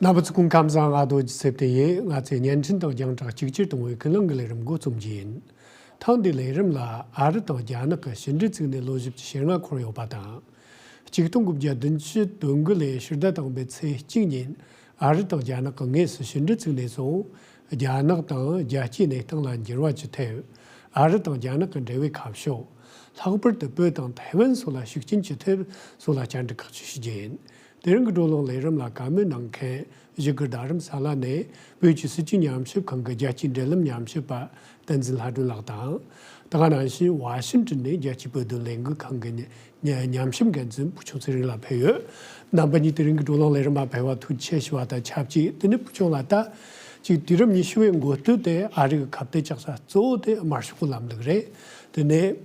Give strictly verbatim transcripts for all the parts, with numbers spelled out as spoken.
རྣམ་པ་ཚོ་སྐུ་ཁམས་བཟང་། ང་རྡོ་རྗེ་ཚེ་བརྟན་ཡིན། ང་ཚོས་བརྙན་འཕྲིན་དང་རྒྱང་བསྒྲགས་གཅིག་གྱུར་གཏོང་བའི་ཀུན་གླེང་གི་ལས་རིམ་འགོ་རྩོམ་རྒྱུ་ཡིན། ཐེངས་འདིའི་ལས་རིམ་ལ་ཨ་རི་དང་རྒྱ་ནག་གི་ཕྱི་འབྲེལ་བཙུགས་ནས་ལོ་བཞི་བཅུ་ཞེ་ལྔ་འཁོར་ཡོད་པ་དང་། ཆིག་སྟོང་དགུ་བརྒྱ་བདུན་ཅུ་དོན་དགུ་ལོའི་ཕྱི་ཟླ་དང་པོའི་ཚེས་གཅིག་ཉིན་ཨ་རི་དང་རྒྱ་ནག་གི་དངོས་སུ་ཕྱི་འབྲེལ་བཙུགས་ནས་བཟུང་། རྒྱ་ནག་དང་རྒྱལ་སྤྱིའི་གནས་སྟངས་ལ་འགྱུར་བ་ཅི་ཐེབས། ཨ་རི་དང་རྒྱ་ནག་གི་འབྲེལ་བའི་ཁ་ཕྱོགས། ལྷག་པར་དུ་བོད་དང་ཐའེ་ཝན་སོགས་ལ་ཤུགས་རྐྱེན་ཅི་ཐེབས་སོགས་ལ་བཅར་འདྲི་ཁག་ཅིག་ཞུ་རྒྱུ་ཡིན། དེ་རིང་གི་བགྲོ་གླེང་ལས་རིམ་ལ་བཀའ་མོལ་གནང་མཁན་བཞུགས་སྒར་རྡ་རམ་ས་ལ་ནས་བོད་ཀྱི་སྲིད་བྱུས་ཉམས་ཞིབ་ཁང་གི་རྒྱལ་སྤྱིའི་འབྲེལ་ལམ་ཉམས་ཞིབ་པ་བསྟན་འཛིན་ལྷ་སྒྲོན་ལགས་དང་། དེ་ག་ནང་བཞིན་ཝ་ཤིང་ཏོན་ནས་རྒྱལ་སྤྱིའི་བོད་དོན་ལས་འགུལ་ཁང་གི་ཉམས་ཞིབ་འགན་འཛིན་བུ་ཆུང་ཚེ་རིང་ལགས་ཕེབས་ཡོད། རྣམ་པ་གཉིས་དེ་རིང་གི་བགྲོ་གླེང་ལས་རིམ་ལ་ཕེབས་པར་ཐུགས་རྗེ་ཆེ་ཞུ་བ་དང་ཆབས་ཅིག་དེ་ནས་བུ་ཆུང་ལགས། ད་ཅིག་དུས་རབས་ཉི་ཤུ་བའི་འགོ་སྟོད་དེ་ཨ་རི་གི་ཁ་གཏད་གཅོག་ས་གཙོ་བོ་དེ་དམར་ཤོག་གི་ལམ་ལུགས་རེད། དེ་ནས་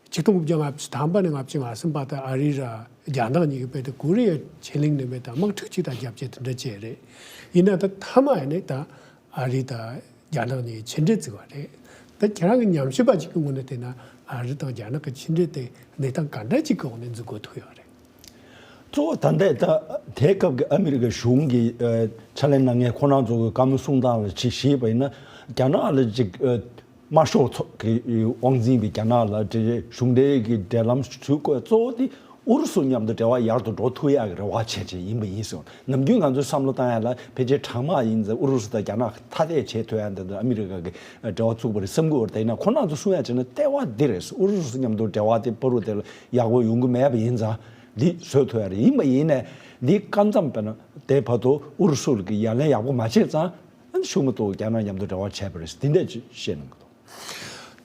ཆིག་སྟོང་དགུ་བརྒྱ་ལྔ་བཅུ་ཐམ་པ་ནས་ལྔ་བཅུ་ང་གསུམ་བར་དུ་ཨ་རི་ར་རྒྱ་ནག་གཉིས་ཀྱི་བར་དུ་ཀོ་རི་ཡ་ཆེ་གླིང་ནས་མེད་དང་དམག་འཁྲུག་ཅིག་དང་རྒྱབ་བྱེད་དེ་འདྲ་བྱས་རེད། ཡིན་ན་ད་མཐའ་མ་ཡིན་ནས་ད་ཨ་རི་དང་རྒྱ་ནག་གཉིས་ཕྱི་འབྲེལ་བཙུགས་པ་རེད། ད་ཁྱེད་རང་གི་ཉམས་ཞིབ་པ་ཅིག་གི་ངོས་ནས་བལྟས་ན་ཨ་རི་དང་རྒྱ་ནག་གི་ཕྱི་འབྲེལ་དེ་གནས་སྟངས་ག་འདྲ་ཅིག་གི་འོག་ནས་འཛུགས་དགོས་ཐུག་ཡོད་རེད། གཙོ་བོ་ད་ལྟའི་ད་དེའི་སྐབས་ཀྱི་ཨ་མི་རི་ཀའི་གཞུང་གི་ཨ་ཕྱག་ལས་གནང་མཁན་ཁོ་རང་ཚོ་གི་བཀའ་མོལ་གསུང་སྟངས་ལ་ཅིག་ཞུས་པ་ཡིན་ན། རྒྱ་ནག་ལ་ཅིག་ཨ་དམར་ཤོག་ཚོ་གི་དབང་འཛིན་པའི་རྒྱ་ནག་ལ་འབྲེལ་གཞུང་འབྲེལ་གྱི་འབྲེལ་ལམ་བཟོ་དགོས་གཙོ་བོ་དེ་ཨུ་རུ་སུ་མཉམ་དུ་འབྲེལ་བ་ཡག་ཏུ་འགྲོ་ཐུབ་ཡག་གི་རེ་བ་བྱས་བྱས་ཡིན་པ་ཡིན་ཟེར། ནམ་རྒྱུན་ང་ཚོས་བསམ་བློ་བཏང་ཡག་ལ་ཕལ་ཆེར་གྲང་དམག་ཡིན་ཙང་ཨུ་རུ་སུ་དང་རྒྱ་ནག་ཐ་དད་བྱེད་ཐུབ་ཡག་འདི་ཚོ་ཨ་མི་རི་ཀ་གི་འབྲེལ་བ་བཙུགས་པ་རེད་བསམ་གྱི་ཡོད་རེད། དེ་ཡིན་ན་ཁོ་རང་ཚོ་གསུང་ཡག་བྱས་ན་ལྟེ་བ་འདི་རེད། ཨུ་རུ་སུ་མཉམ་དུ་འབྲེལ་བ་དེ་བར་དུ་དེ་ལ་ཡག་པོ་ཡོང་གི་མེད་པ་ཡིན་ཙང་འདི་བཟོ་ཐུབ་ཡག་རེད། ཡིན་པ་ཡིན་ནའི་འདི་སྐབས་མཚམས་དཔེར་ན་དེ་བར་དུ་ཨུ་རུ་སུ་གི་ཡ་ལན་ཡག་པོ་མ་བྱས་ཙང་ཨ་ནི་ཤུགས་མ་གཏོགས་རྒྱ་ནག་མཉམ་དུ་འབྲེལ་བ་བྱས་པ་རེད། འདི་འདྲ་ཅིག་བཤད་གནང་གི་འདུག་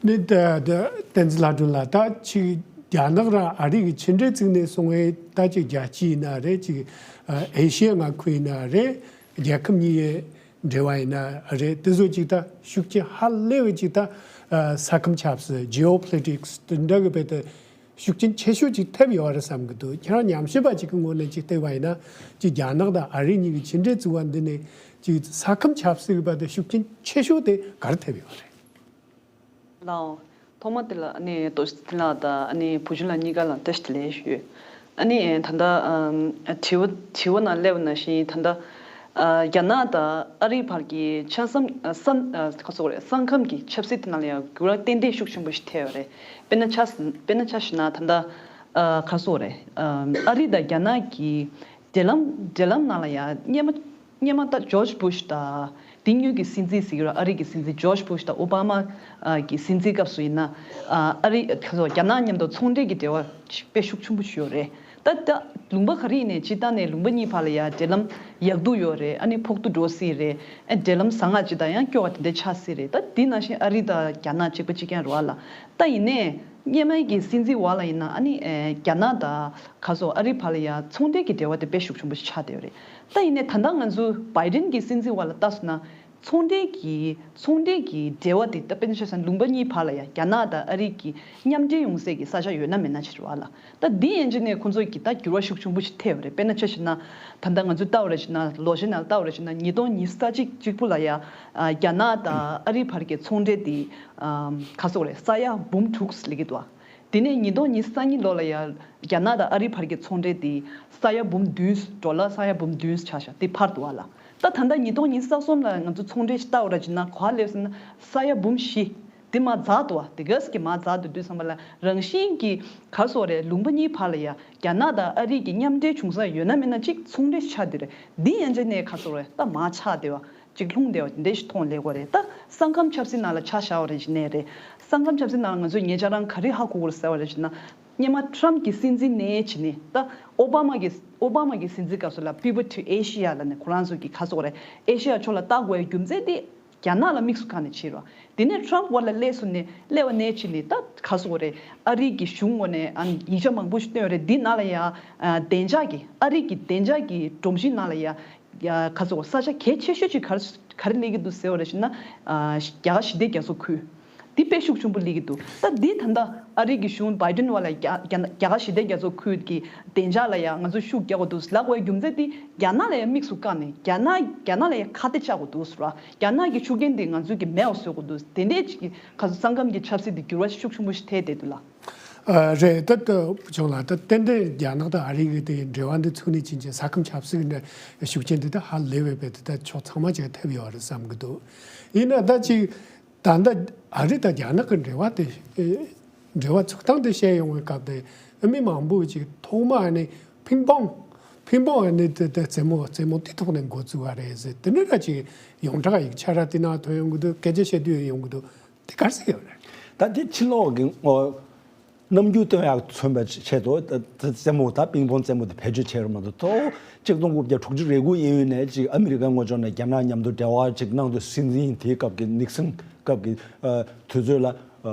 ནི་ད་ད་བསྟན་འཛིན་ལྷ་སྒྲོན་ལགས། ད་ཅིག་རྒྱ་ནག་རང་ཨ་རི་གི་ཕྱི་འབྲེལ་བཙུགས་ནས་སོང་བས། ད་ཅིག་རྒྱལ་སྤྱི་ཡིན་ན་རེད། ཅིག་ཨ་ཨེ་ཤི་ཡ་མངའ་ཁུལ་ཡིན་ན་རེད། རྒྱལ་ཁབ་གཉིས་ཡི་འབྲེལ་བ་ཡིན་ན་རེད། དེ་ཚོ་ཅིག་ད་ཤུགས་རྐྱེན་ཧ་ལས་པའི་ཅིག་ད་ཨ་ས་ཁམས་ཆབ་སྲིད། ཇི་ཨོ་པོ་ལི་ཊིག་སི་དེ་འདྲ་གི་བར་དུ་ཤུགས་རྐྱེན་ཆེ་ཤོས་ཅིག་ཐེབས་ཡོད་རེད་བསམ་གི་འདུག་ཁྱེད་རང་ཉམས་ཞིབ་པ་ཅིག་གི་ངོས་ནས་ཅིག་བལྟས་པ་ཡིན་ན། ཅིག་རྒྱ་ནག་དང་ཨ་རི་གཉིས་ཀྱི་ཕྱི་འབྲེལ་བཙུགས་པ་འདི་ནས་ཅིག་ས་ཁམས་ཆབ་སྲིད་ཀྱི་བར་དུ་ཤུགས་རྐྱེན་ཆེ་ཤོས་དེ་ག་རེ་ཐེབས་ཡོད་རེད། ལགས། ཐོག་མ་དེ་ལ་ཨ་ནི་རྡོ་རྗེ་ལགས་དང་ཨ་ནི་བུ་ཆུང་ལགས་གཉིས་ཀ་ལ་བཀྲ་ཤིས་བདེ་ལེགས་ཞུ། ཨ་ནི་ད་ལྟ་ཨམ་དྲི་བ་དྲི་བ་ནང་སླེབས་པ་ནང་བཞིན་ད་ལྟ་ཨ་རྒྱ་ནག་དང་ཨ་རིའི་བར་གྱི་ཆ་ས་ཨ་ས་ཨ་ག་ཟེར་དགོས་རེད། ས་ཁམས་ཀྱི་ཆབ་སྲིད་དེ་ནང་ལ་ཡང་འགྱུར་བ་ཏན་ཏན་ཤུགས་ཆེན་པོ་ཞིག་ཐེབས་ཡོད་རེད། དཔེར་ན་ཆ་དཔེར་ན་ཆ་བཞག་ན་ད་ལྟ་ཨ་ག་ཟེར་དགོས་རེད། ཨམ་ཨ་རི་དང་རྒྱ་ནག་གི་འབྲེལ་ལམ་འབྲེལ་ལམ་ནང་ལ་ཡང་སྔོན་མ་སྔོན་མ་ད་ཇོརྗ་བྷུཤ་དང་དེ་སྔོན་གྱི་སྲིད་འཛིན་ཟེར་གྱི་རེད། ཨ་རི་གི་སྲིད་འཛིན་ཇོརྗ་བྷུཤ་དང་ཨོ་བྷ་མ་ཨ་གི་སྲིད་འཛིན་སྐབས་སུ་ཡིན་ན་ཨ་ཨ་རི་ཁ་སོ་རྒྱ་ནག་མཉམ་དུ་ཚོང་འབྲེལ་གྱི་འབྲེལ་བ་དཔེ་ཤུགས་ཆེན་པོ་ཞིག་ཡོད་རེད། ད་ད་ལུང་པ་ག་རེ་ཡིན་ནའི་སྤྱིར་བཏང་ནས་ལུང་པ་གཉིས་བར་ལ་ཡང་འབྲེལ་ལམ་ཡག་སྡུག་ཡོད་རེད། ཨ་ནི་ཕོག་ཐུག་འགྲོ་སྲིད་རེད། ཨ་འབྲེལ་ལམ་བཟང་ང་ཅིག་དང་ཡང་སྐྱོ་བ་དེ་འདྲ་ཆགས་སྲིད་རེད། ད་དེ་ནང་བཞིན་ཨ་རི་དང་རྒྱ་ནག་གཅིག་པ་གཅིག་རྐྱང་རེད་བ་ལ། ད་ཡིན་ནའི་སྔོན་མའི་གི་སྲིད་འཛིན་བར་ལ་ཡིན་ན་ཨ་ནི་ཨེ་རྒྱ་ནག་དང་ག་སོ་ཨ་རི་བར་ལ་ཡང་ཚོང་འབྲེལ་གྱི་འབྲེལ་བ་དེ་དཔེ་ཤུགས་ཆེན་པོ་ཞིག་ཆགས་བསྡད་ཡོད་རེད། ད་ཡིན་ནའི་ད་ལྟ་ང་ཚོ་བྷའི་ཌེན་གྱི་སྲིད་འཛིན་བར་ལ་ལྟ་སོང་ན་ཚོང་འབྲེལ་གྱི་ཚོང་འབྲེལ་གྱི་འབྲེལ་བ་དེ་ད་དཔེར་ན་ཆ་བཞག་ན་ལུང་པ་གཉིས་བར་ལ་ཡང་རྒྱ་ནག་དང་ཨ་རི་གི་མཉམ་འབྲེལ་ཡོང་སའི་གི་ས་ཆ་ཡོད་ན་མེད་ན་ཅིག་རེད་བ་ལ། ད་འདི་ཡན་ཆད་ནས་ཁོང་ཚོ་གི་ད་འགྱུར་བ་ཤུགས་ཆེན་པོ་ཞིག་ཐེབས་པ་རེད། དཔེར་ན་ཆ་བཞག་ན་ད་ལྟ་ང་ཚོས་ལྟ་བ་རེད་བྱས་ན་ལོ་གཞི་ནང་ལྟ་བ་རེད་བྱས་ན་ཉིས་སྟོང་ཉི་ཤུ་རྩ་གཅིག་གཅིག་པུ་ལ་ཡ་ཨ་རྒྱ་ནག་དང་ཨ་རི་བར་གྱི་ཚོང་འབྲེལ་དེ་ཨམ་ག་ཟེར་དགོས་རེད། ས་ཡ་འབུམ་དྲུག་སླེབས་ཀྱི་འདུག་དེ་ནས་ཉིས་སྟོང་ཉི་ཤུ་རྩ་གཉིས་ལོ་ལ་ཡ་རྒྱ་ནག་དང་ཨ་རི་བར་གྱི་ཚོང་འབྲེལ་དེ་ས་ཡ་འབུམ་བདུན་ཌོ་ལར་ས་ཡ་འབུམ་བདུན་ཆགས་ཤག་དེ་འཕར་འདུག་བ་ལ། ད་ད་ལྟ་ཉིས་སྟོང་ཉི་ཤུ་རྩ་གསུམ་ལ་ང་ཚོ་ཚོང་འབྲེལ་ཞིག་ལྟ་བ་རེད་བྱས་ན་ག་པར་སླེབས་སོང་ན་ས་ཡ་འབུམ་བཞི། དེ་མར་འཛེགས་འདུག་བ། དེ་ག་ཙམ་གྱིས་མར་འཛེགས་འདུག་དུས་ཙམ་པ་ལ་རང་བཞིན་གྱིས་ག་ཟེར་དགོས་རེད། ལུང་པ་གཉིས་བར་ལ་ཡ་རྒྱ་ནག་དང་ཨ་རི་གི་མཉམ་འབྲེལ་བྱུང་ས་ཡོད་ན་མེད་ན་གཅིག་ཚོང་འབྲེལ་ཆགས་བསྡད་རེད། འདི་ཡན་ཆད་ནས་ག་ཟེར་དགོས་རེད། ད་མར་ཆག་བསྡད་པ་གཅིག་ལྷུང་བསྡད་པ་དེ་འདྲ་ཞིག་མཐོང་སླེབས་ཀྱི་ཡོད་རེད། ད་ས་ཁམས་ཆབ་སྲིད་ནང་ལ་ཆ་བཞག་པ་རེད་བྱས་ནའི་རེད། ས་ཁམས་ཆབ་སྲིད་ནང་ལ་ང་ཚོས་ཉེ་ཆར་རང་ག་རེ་ཧ་གོ་དགོས་རེད་ཟེར་བ་རེད་བྱས་ན། སྔོན་མ་ཊམ་གྱི་སྲིད་འཛིན་ནས་བྱས་ནས་ད་ཨོ་བྷ་མ་གི་ཨོ་བྷ་མ་གི་སྲིད་འཛིན་སྐབས་སུ་ལ་Pivot to Asia ལབ་ནས་ཁོ་རང་ཚོ་གི་ག་ཟེར་དགོས་རེད། ཨེ་ཤི་ཡ་ཕྱོགས་ལ་ལྟ་དགོས་པའི་རྒྱུ་མཚན་དེ་རྒྱ་ནག་ལ་དམིགས་སུ་བཀར་ནས་བྱས་རེད་བ། དེ་ནས་ཊམ་འོག་ལ་སླེབས་སོང་ནས་སླེབས་པ་ནས་བྱས་ནས་ད་ག་ཟེར་དགོས་རེད། ཨ་རི་གི་གཞུང་ངོས་ནས་ཨ་ནི་ཡིག་ཆ་མང་པོ་ཞིག་བཏོན་ཡོད་རེད། འདི་ནང་ལ་ཡ་ཨ་བདེ་འཇགས་ཀྱི་ཨ་རི་གི་བདེ་འཇགས་ཀྱི་སྒྲོམ་གཞི་ནང་ལ་ཡ་ཡ་ག་ཟེར་དགོས་ས་ཆ་གལ་ཆེ་ཤོས་ཅིག་ག་རེ་ག་རེ་སླེབས་ཀྱི་འདུག་ཟེར་བ་རེད་བྱས་ན། ཨ་རྒྱ་གར་ཞི་བདེ་རྒྱ་མཚོ་ཁུལ། འདི་དཔེ་ཤུགས་ཆེན་པོ་སླེབས་ཀྱི་འདུག་ད་འདི་ད་ལྟ་ཨ་རི་གི་གཞུང་བྷའི་ཌེན་བར་ལ་རྒྱ་རྒྱ་རྒྱ་གར་ཞི་བདེ་རྒྱ་མཚོ་ཁུལ་གྱི་བདེ་འཇགས་ལ་ཡང་ང་ཚོ་ཤུགས་རྒྱག་དགོས་འདུག་ལབ་དགོས་རྒྱུ་མཚན་དེ་རྒྱ་ནག་ལ་ཡང་དམིགས་སུ་བཀར་ནས་རྒྱ་ནག་རྒྱ་ནག་ལ་ཡང་ཁ་གཏད་བཅག་དགོས་འདུག་ཟེར་བ། རྒྱ་ནག་གི་ཤུགས་རྐྱེན་དེ་ང་ཚོ་གི་མེད་པ་བཟོ་དགོས་འདུག་དེ་འདྲས་ཅིག་གི་ག་ཚོད་ས་ཁམས་ཀྱི་ཆབ་སྲིད་དེ་འགྱུར་བ་ཤུགས་ཆེན་པོ་ཞིག་ཐེབས་བསྡད་འདུག་ལ། ཨ་རེད། ད་ད་བུ་ཆུང་ལགས། ད་ཏན་ཏན་རྒྱ་ནག་དང་ཨ་རི་གི་དེ་འབྲེལ་བ་འདི་ཚུགས་ནས་ཕྱིན་ཆད་ས་ཁམས་ཆབ་སྲིད་ཀྱི་འདྲ་ཤུགས་རྐྱེན་དེ་ད་ཧ་ལས་པའི་དཔེ་དེ་ད་ཕྱོགས་ཚང་མ་ཅིག་ཐེབས་ཡོད་རེད་བསམ་གི་འདུག་ཡིན་ན་ད་ཅིག་ད་ལྟ་ཨ་རི་དང་རྒྱ་ནག་གི་འབྲེལ་བ་དེ་ཨེ་འབྲེལ་བ་ཚུགས་སྟངས་དེ་བཤད་ཡོང་བའི་སྐབས་དེ་ཨ་མི་མང་པོ་ཅིག་ཐོག་མ་ཨ་ནི་ཕིང་པོང་ཕིང་པོང་ཨ་ནི་དེ་དེ་རྩེད་མོ་རྩེད་མོ་དེ་ཐོག་ནས་འགོ་བཙུགས་པ་རེད་ཟེར། དེ་ནས་ད་ཅིག་ཡོངས་གྲགས་ཡིག་ཆ་ར་དེ་ནང་ཐོན་ཡོང་གི་འདུག་སྐད་ཆ་བཤད་དུས་ཡོང་གི་འདུག་དེ་ག་རེ་ཟེར་ཡོད་རེད། ད་དེ་ཕྱི་ལོགས་ཀྱི་ཨོ། རྣམ་འགྱུར་སྟོན་ཡག་མཚོན་པའི་ཆེད་དུ་ད་རྩེད་མོ་དང་པིང་པོང་རྩེད་མོ་དེ་བེད་སྤྱོད་བྱས་རེད་མ་གཏོགས། ད་གཅིག་སྟོང་དགུ་བརྒྱ་དྲུག་ཅུ་རེ་དགུ་ཡིན་ཡོད་ནས་ཅིག་ཨ་མི་རི་ཀ་ངོས་ཕྱོགས་ནས་རྒྱ་ནག་མཉམ་དུ་འབྲེལ་བ་ཅིག་གནང་དུས་སྲིད་འཛིན་དེའི་སྐབས་ཀྱི་ནིག་སན་སྐབས་ཀྱི་ཨ་དུས་ཚོད་ལ་ཨ་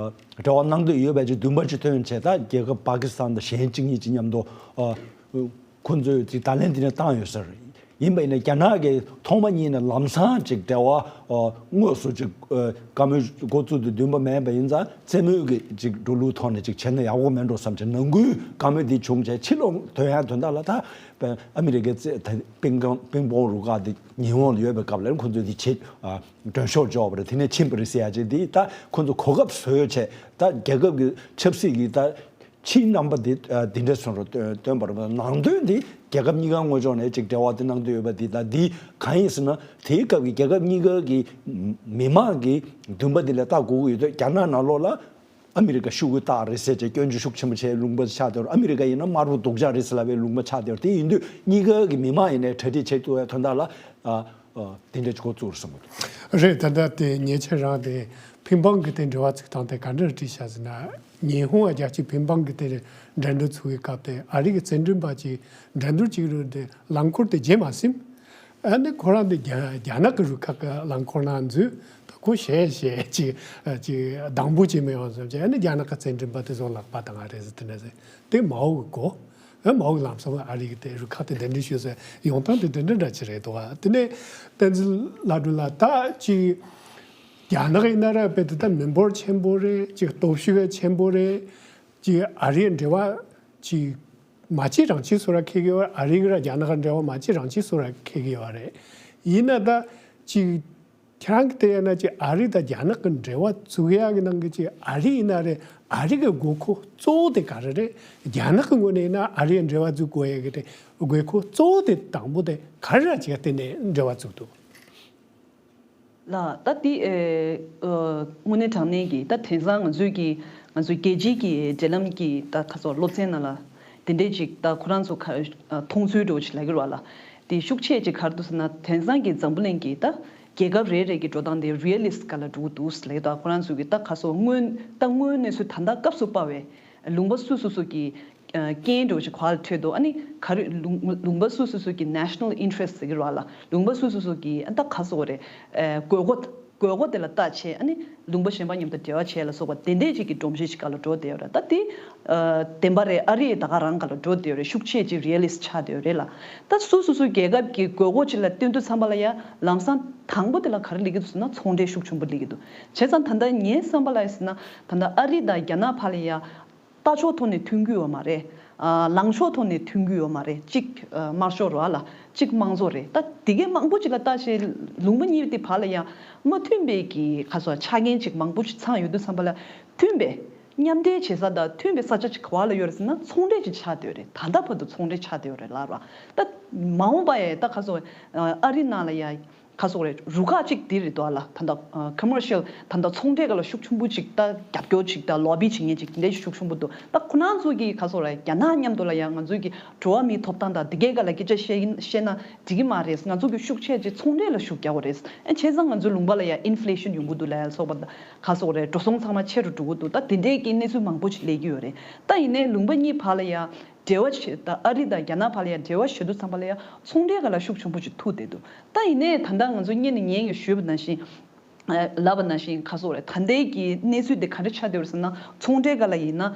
འབྲེལ་བ་གནང་འདོད་ཡོད་པའི་ཅིག་འདུན་པ་ཅིག་ཐོན་བྱས། ད་རྒྱལ་ཁབ་པ་ཀི་སི་ཐན་དང་གཞན་གཅིག་གཉིས་ཅིག་མཉམ་དུ་ཨ་ཁོང་ཚོས་ཅིག་བརྡ་ལན་དེ་འདྲ་བཏང་ཡོད་ས་རེད། ཡིན་པ་ཡིན་ན་རྒྱ་ནག་གིས་ཐོག་མ་ཉིད་ནས་ལམ་སང་ཅིག་འབྲེལ་བ་ཨ་དངོས་སུ་ཅིག་ཨ་བཀའ་མོལ་འགོ་བཙུགས་དུས་འདུན་པ་མེད་པ་ཡིན་ཙང་རྩེད་མོའི་གི་ཅིག་འགྲོ་ལུགས་ཐོག་ནས་ཅིག་བྱས་ན་ཡག་པོ་མེད་འགྲོ་བསམ་བྱས་ནང་ཁུལ་བཀའ་མོལ་འདི་བྱུང་བྱས། ཕྱི་ལོགས་ཐོན་ཡག་དོན་དག་ལ་ད་ཨ་མི་རི་ཀའི་རྩེད་ད་པིང་ཀང་པིང་པོང་རུ་ཁག་འདི་ཉི་ཧོང་ལ་ཡོད་པའི་སྐབས་ལ་ཁོ་ཚོས་འདི་བྱེད་ཨ་མགྲོན་ཤོག་འབྱོར་བ་རེད། དེ་ནས་ཕྱིན་པ་རེད་ཟེར་ཡག་ཅིག་འདི་ད་ཁོ་ཚོ་གོ་སྐབས་བཟོས་བྱས། ད་རྒྱལ་ཁབ་ཀྱི་ཆབ་སྲིད་ཀྱི་ད་ཕྱིའི་རྣམ་པ་འདི་ཨ་འདི་འདྲ་སོང་རུ་སྟོན་སྟོན་པ་རེད་པ། ནང་དོན་འདི་རྒྱལ་ཁབ་གཉིས་ཀ་ངོས་ཕྱོགས་ནས་ཅིག་འབྲེལ་བ་འདི་གནང་འདོད་ཡོད་པ་འདི་ད་འདི་གང་ཡིན་ཟེར་ན། དེའི་སྐབས་ཀྱི་རྒྱལ་ཁབ་གཉིས་ཀ་གི་མི་མང་གི་འདུན་པ་འདི་ལ་ལྟ་དགོས་ཀྱི་ཡོད་དུས། རྒྱ་ནག་ནང་ལོགས་ལ་ཨ་མི་རི་ཀ་ཤོག་གུ་བཏགས་རེད་ཟེར་བྱས་སྐྱོན་བརྗོད་ཤུགས་ཆེན་པོ་བྱས་ལུང་པ་ཆགས་བསྡད་ཡོད་རེད། ཨ་མི་རི་ཀ་ཡིན་ན་དམར་པོ་སྡུག་ཅག་རེད་ཟེར་ལབ་པའི་ལུང་པ་ཆགས་བསྡད་ཡོད་རེད། དེ་ཡིན་དུས་གཉིས་ཀ་གི་མི་མང་ཡིན་ནའི་གྲ་སྒྲིག་བྱེད་ཐུབ་པའི་དོན་དག་ལ་ཨ་ཨ་དེ་འདྲ་ཅིག་འགོ་བཙུགས་རེད་བསམ་གྱི་འདུག་རེད། ད་ལྟ་དེ་ཉེ་ཆར་རང་དེ་ཕིང་པང་གི་དེ་འབྲེལ་བ་ཚུགས་སྟངས་དེ་ག་འདྲ་བྲིས་བཞག་ཟེར་ན། ཉི་ཧོང་རྒྱལ་སྤྱིའི་ཕིང་པང་གི་དེ་འགྲན་བསྡུར་ཚུགས་པའི་སྐབས་དེ་ཨ་རི་གི་རྩེད་འགྲན་པ་ཅིག་འགྲན་བསྡུར་བྱེད་ཀྱི་རེད་དེ་རླངས་འཁོར་དེ་རྗེས་མ་ཟིན། ཨ་ནི་ཁོ་རང་དེ་རྒྱ་རྒྱ་ནག་གི་རུ་ཁག་གི་རླངས་འཁོར་ནང་འཛུལ། ད་ཁོ་ཞེད་ཞེད་ཅིག་ཅིག་སྡང་པོ་ཅིག་མི་ཡོང་བསམ་ཅིག་ཨ་ནི་རྒྱ་ནག་གི་རྩེད་འགྲན་པ་དེ་ཚོ་ལག་པ་བཏང་བ་རེད་ཟེར། དེ་འདྲ་ཟེར། དེ་མའོ་གི་གོ་ཨ་མའོ་གི་ལམ་སང་ཨ་རི་གི་དེ་རུ་ཁག་དེ་གདན་འདྲེན་ཞུས་ཟེར་ཡོང་སྟངས་དེ་དེ་འདྲ་འདྲ་ཅིག་རེད་འདུག་ཨ་དེ་ནས་བསྟན་འཛིན་ལྷ་སྒྲོན་ལགས། ད་ཅིག་རྒྱ་ནག་ཡིན་ན་ར་དཔེ་དེ་ད་མི་འབོར་ཆེན་པོ་རེད། ཅིག་སྟོབས་ཤུགས་ཆེན་པོ་རེད། ཅིག་ཨ་རིའི་འབྲེལ་བ་ཅིག་མ་བྱེད་རང་བྱེད་བཟོ་འདྲ་འཁེལ་གི་ཡོད། ཨ་རི་གི་ར་རྒྱ་ནག་གི་འབྲེལ་བ་མ་བྱེད་རང་བྱེད་བཟོ་འདྲ་འཁེལ་གི་ཡོད་རེད། ཡིན་ན་ད་ཅིག་ཁྱེད་རང་གིས་བལྟས་ཡ་ན་ཅིག་ཨ་རི་དང་རྒྱ་ནག་གི་འབྲེལ་བ་བཙུགས་ཡག་གི་ནང་གི་ཅིག་ཨ་རི་ཡིན་ན་རེད། ཨ་རི་གི་དགོས་མཁོ་གཙོ་བོ་དེ་ག་རེ་རེད། རྒྱ་ནག་གི་ངོས་ནས་ཡིན་ན་ཨ་རི་ཡི་འབྲེལ་བ་འཛུགས་དགོས་ཡ་གི་དེ་དགོས་མཁོ་གཙོ་བོ་དེ་དང་པོ་དེ་ག་རེ་ར་ཅིག་བརྟེན་ནས་འབྲེལ་བ་བཙུགས་འདུག་ལགས། ད་དེ་ཨེ་ཨ་དངོས་གནས་དྲང་གནས་ཀྱི་ད་དེང་སང་ང་ཚོའི་གི་ང་ཚོའི་རྒྱལ་སྤྱིའི་གི་འབྲེལ་ལམ་གྱི་ད་ཁ་སོ་སློབ་ཚན་ནང་ལ་དེ་འདྲས་ཅིག་ད་ཁོ་རང་ཚོ་ཁ་ཨ་མཐོང་ཚུལ་འདྲ་བོ་ཅིག་ལབ་ཀྱི་རེད་པ་ལགས། དེ་ཤུགས་ཆེ་ཅིག་ག་རེ་འདུག་ཟེར་ན། དེང་སང་གི་འཛམ་བུ་གླིང་གི་ད་རྒྱལ་ཁབ་རེ་རེ་གི་འགྲོ་སྟངས་དེ་རི་ཡ་ལི་སི་ཊི་སྒང་ལ་འགྲོ་གི་འདུག་ལབ་ཀྱི་འདུག་ཁོ་རང་ཚོ་གི་ད་ཁ་སོ་དངོས་ད་དངོས་གནས་ཚུལ་ད་ལྟ་སྐབས་སུ་བབས་པའི་ལུང་པ་སུ་སུ་སུ་གི་ཨ་རྐྱེན་འདྲ་བོ་ཞིག་གོ་བ་ལ་འཕྲོད་འདུག་ཨ་ནི་ག་རེ་ལུང་ལུང་པ་སུ་སུ་སུ་གི་ནེ་ཤ་ནལ་ཨིན་ཊི་རེ་སི་ཊི་ཟེར་གྱི་རེད་པ་ལགས། ལུང་པ་སུ་སུ་སུ་གི་ཨ་ད་ག་ཟེར་དགོས་རེད། ཨ་དགོས་མཁོ་དགོས་མཁོ་དེ་ལ་ལྟ་བྱས། ཨ་ནི་ལུང་པ་གཞན་པ་མཉམ་དུ་འབྲེལ་བ་བྱས་ལ་སོགས་པ་དེ་འདྲས་ཅིག་གི་སྒྲོམ་གཞི་ཞིག་སྒང་ལ་འགྲོ་བསྡད་ཡོད་རེད། ད་དེ་ཨ་བདེན་པ་རེད། ཨ་རི་ད་ག་རང་སྒང་ལ་འགྲོ་བསྡད་ཡོད་རེད། ཤུགས་ཆེ་ཅིག་རི་ཡ་ལི་སི་ཊི་ཆགས་བསྡད་ཡོད་རེད་ལགས། ད་སུ་སུ་སུ་རྒྱལ་ཁབ་ཀྱི་དགོས་མཁོ་ཅིག་ལ་བསྟུན་དུས་ཙམ་པ་ལ་ཡ་ལམ་སང་དང་པོ་དེ་ལ་ག་རེ་སླེབས་ཀྱི་འདུག་ཟེར་ན། ཚོང་འབྲེལ་ཤུགས་ཆེན་པོ་སླེབས་ཀྱི་འདུག་བྱས་ཙང་ད་ལྟ་ངའི་བསམ་པ་ལ་ཡ་ཟེར་ན། ད་ལྟ་ཨ་རི་དང་རྒྱ་ནག་བར་ལ་ཡ་ལྟ་ཕྱོགས་ཐོག་ནས་མཐུན་གྱི་ཡོད་མ་རེད། ཨ་ལངས་ཕྱོགས་ཐོག་ནས་མཐུན་གྱི་ཡོད་མ་རེད། གཅིག་ཨ་དམར་ཤོག་རེད་པ་ལགས། གཅིག་དམངས་གཙོ་རེད། ད་དེ་གའི་མང་པོ་ཅིག་ལ་ལྟ་བྱས། ལུང་པ་གཉིས་དེ་བར་ལ་ཡ་མ་མཐུན་པའི་གི་ག་ཟེར་ཆ་རྐྱེན་ཅིག་མང་པོ་ཅིག་ཚང་ཡོད་དུས་ཙམ་པ་ལ། མཐུན་པའི་མཉམ་འབྲེལ་བྱེད་ས་དང་མཐུན་པའི་ས་ཆ་ཅིག་ག་བ་ལ་ཡོད་རེད་ཟེར་ན། ཚོང་འབྲེལ་ཅིག་ཆགས་བསྡད་ཡོད་རེད། ད་ལྟ་བར་དུ་ཚོང་འབྲེལ་ཆགས་བསྡད་ཡོད་རེད་ལབ་ར། ད་མ་འོངས་པ་ཡ་ད་ག་ཟེར་ཨ་རི་ནང་ལ་ཡ་ག་ཟེར་དགོས་རེད། རུ་ཁག་ཅིག་དེ་རེད་འདུག་ཨ་ལགས། ད་ལྟ་ཨ་ཀོ་མར་ཤལ་ད་ལྟ་ཚོང་འབྲེལ་སྒང་ལ་ཤུགས་ཆེན་པོ་ཅིག་ད་རྒྱབ་སྐྱོར་ཅིག་ད་ལོ་བི་བྱེད་མཁན་ཅིག་དེ་འདྲ་ཤུགས་ཆེན་པོ་འདུག་ད་ཁོ་རང་ཚོ་གི་ག་ཟེར་དགོས་རེད། རྒྱ་ནག་མཉམ་དུ་ལ་ཡ་ང་ཚོའི་གི་འགྲོ་བ་མིའི་ཐོབ་ཐང་དང་དེ་གའི་སྒང་ལ་སྐད་ཆ་བཤད་ཡིན་བཤད་ན་འགྲིག་གི་མ་རེད། ང་ཚོ་གི་ཤུགས་ཆེ་ཅིག་ཚོང་འབྲེལ་ལ་ཤུགས་རྒྱག་དགོས་རེད། ཨ་བྱས་ཙང་ང་ཚོའི་ལུང་པ་ལ་ཡ་ཨིན་ཕི་ལེ་ཤན་ཡོང་གི་འདུག་ལབ་ཡ་ལ་སོགས་པ་དང་། ག་ཟེར་དགོས་རེད། འགྲོ་སོང་ཚང་མ་ཆེ་རུ་འགྲོ་གི་འདུག་ད་དེ་འདྲའི་གི་གནས་ཚུལ་མང་པོ་ཅིག་སླེབས་ཀྱི་ཡོད་རེད། ད་ཡིན་ནའི་ལུང་པ་གཉིས་བར་ལ་ཡ་འབྲེལ་བ་བྱེད། ད་ཨ་རི་དང་རྒྱ་ནག་བར་ལ་ཡ་འབྲེལ་བ་བྱེད་དུས་ཙམ་པ་ལ་ཡ་ཚོང་འབྲེལ་སྒང་ལ་ཤུགས་ཆེན་པོ་ཅིག་ཐུག་བསྡད་འདུག་ད་ཡིན་ནའི་ད་ལྟ་ང་ཚོ་སྔོན་ནས་ངས་ཀྱང་ཞུས་པ་ནང་བཞིན། ཨ་ལབ་པ་ནང་བཞིན་ག་ཟེར་དགོས་རེད། ད་ལྟའི་གི་གནས་ཚུལ་དེ་ག་འདྲ་ཆགས་བསྡད་ཡོད་རེད་ཟེར་ན། ཚོང་འབྲེལ་སྒང་ལ་ཡིན་ན་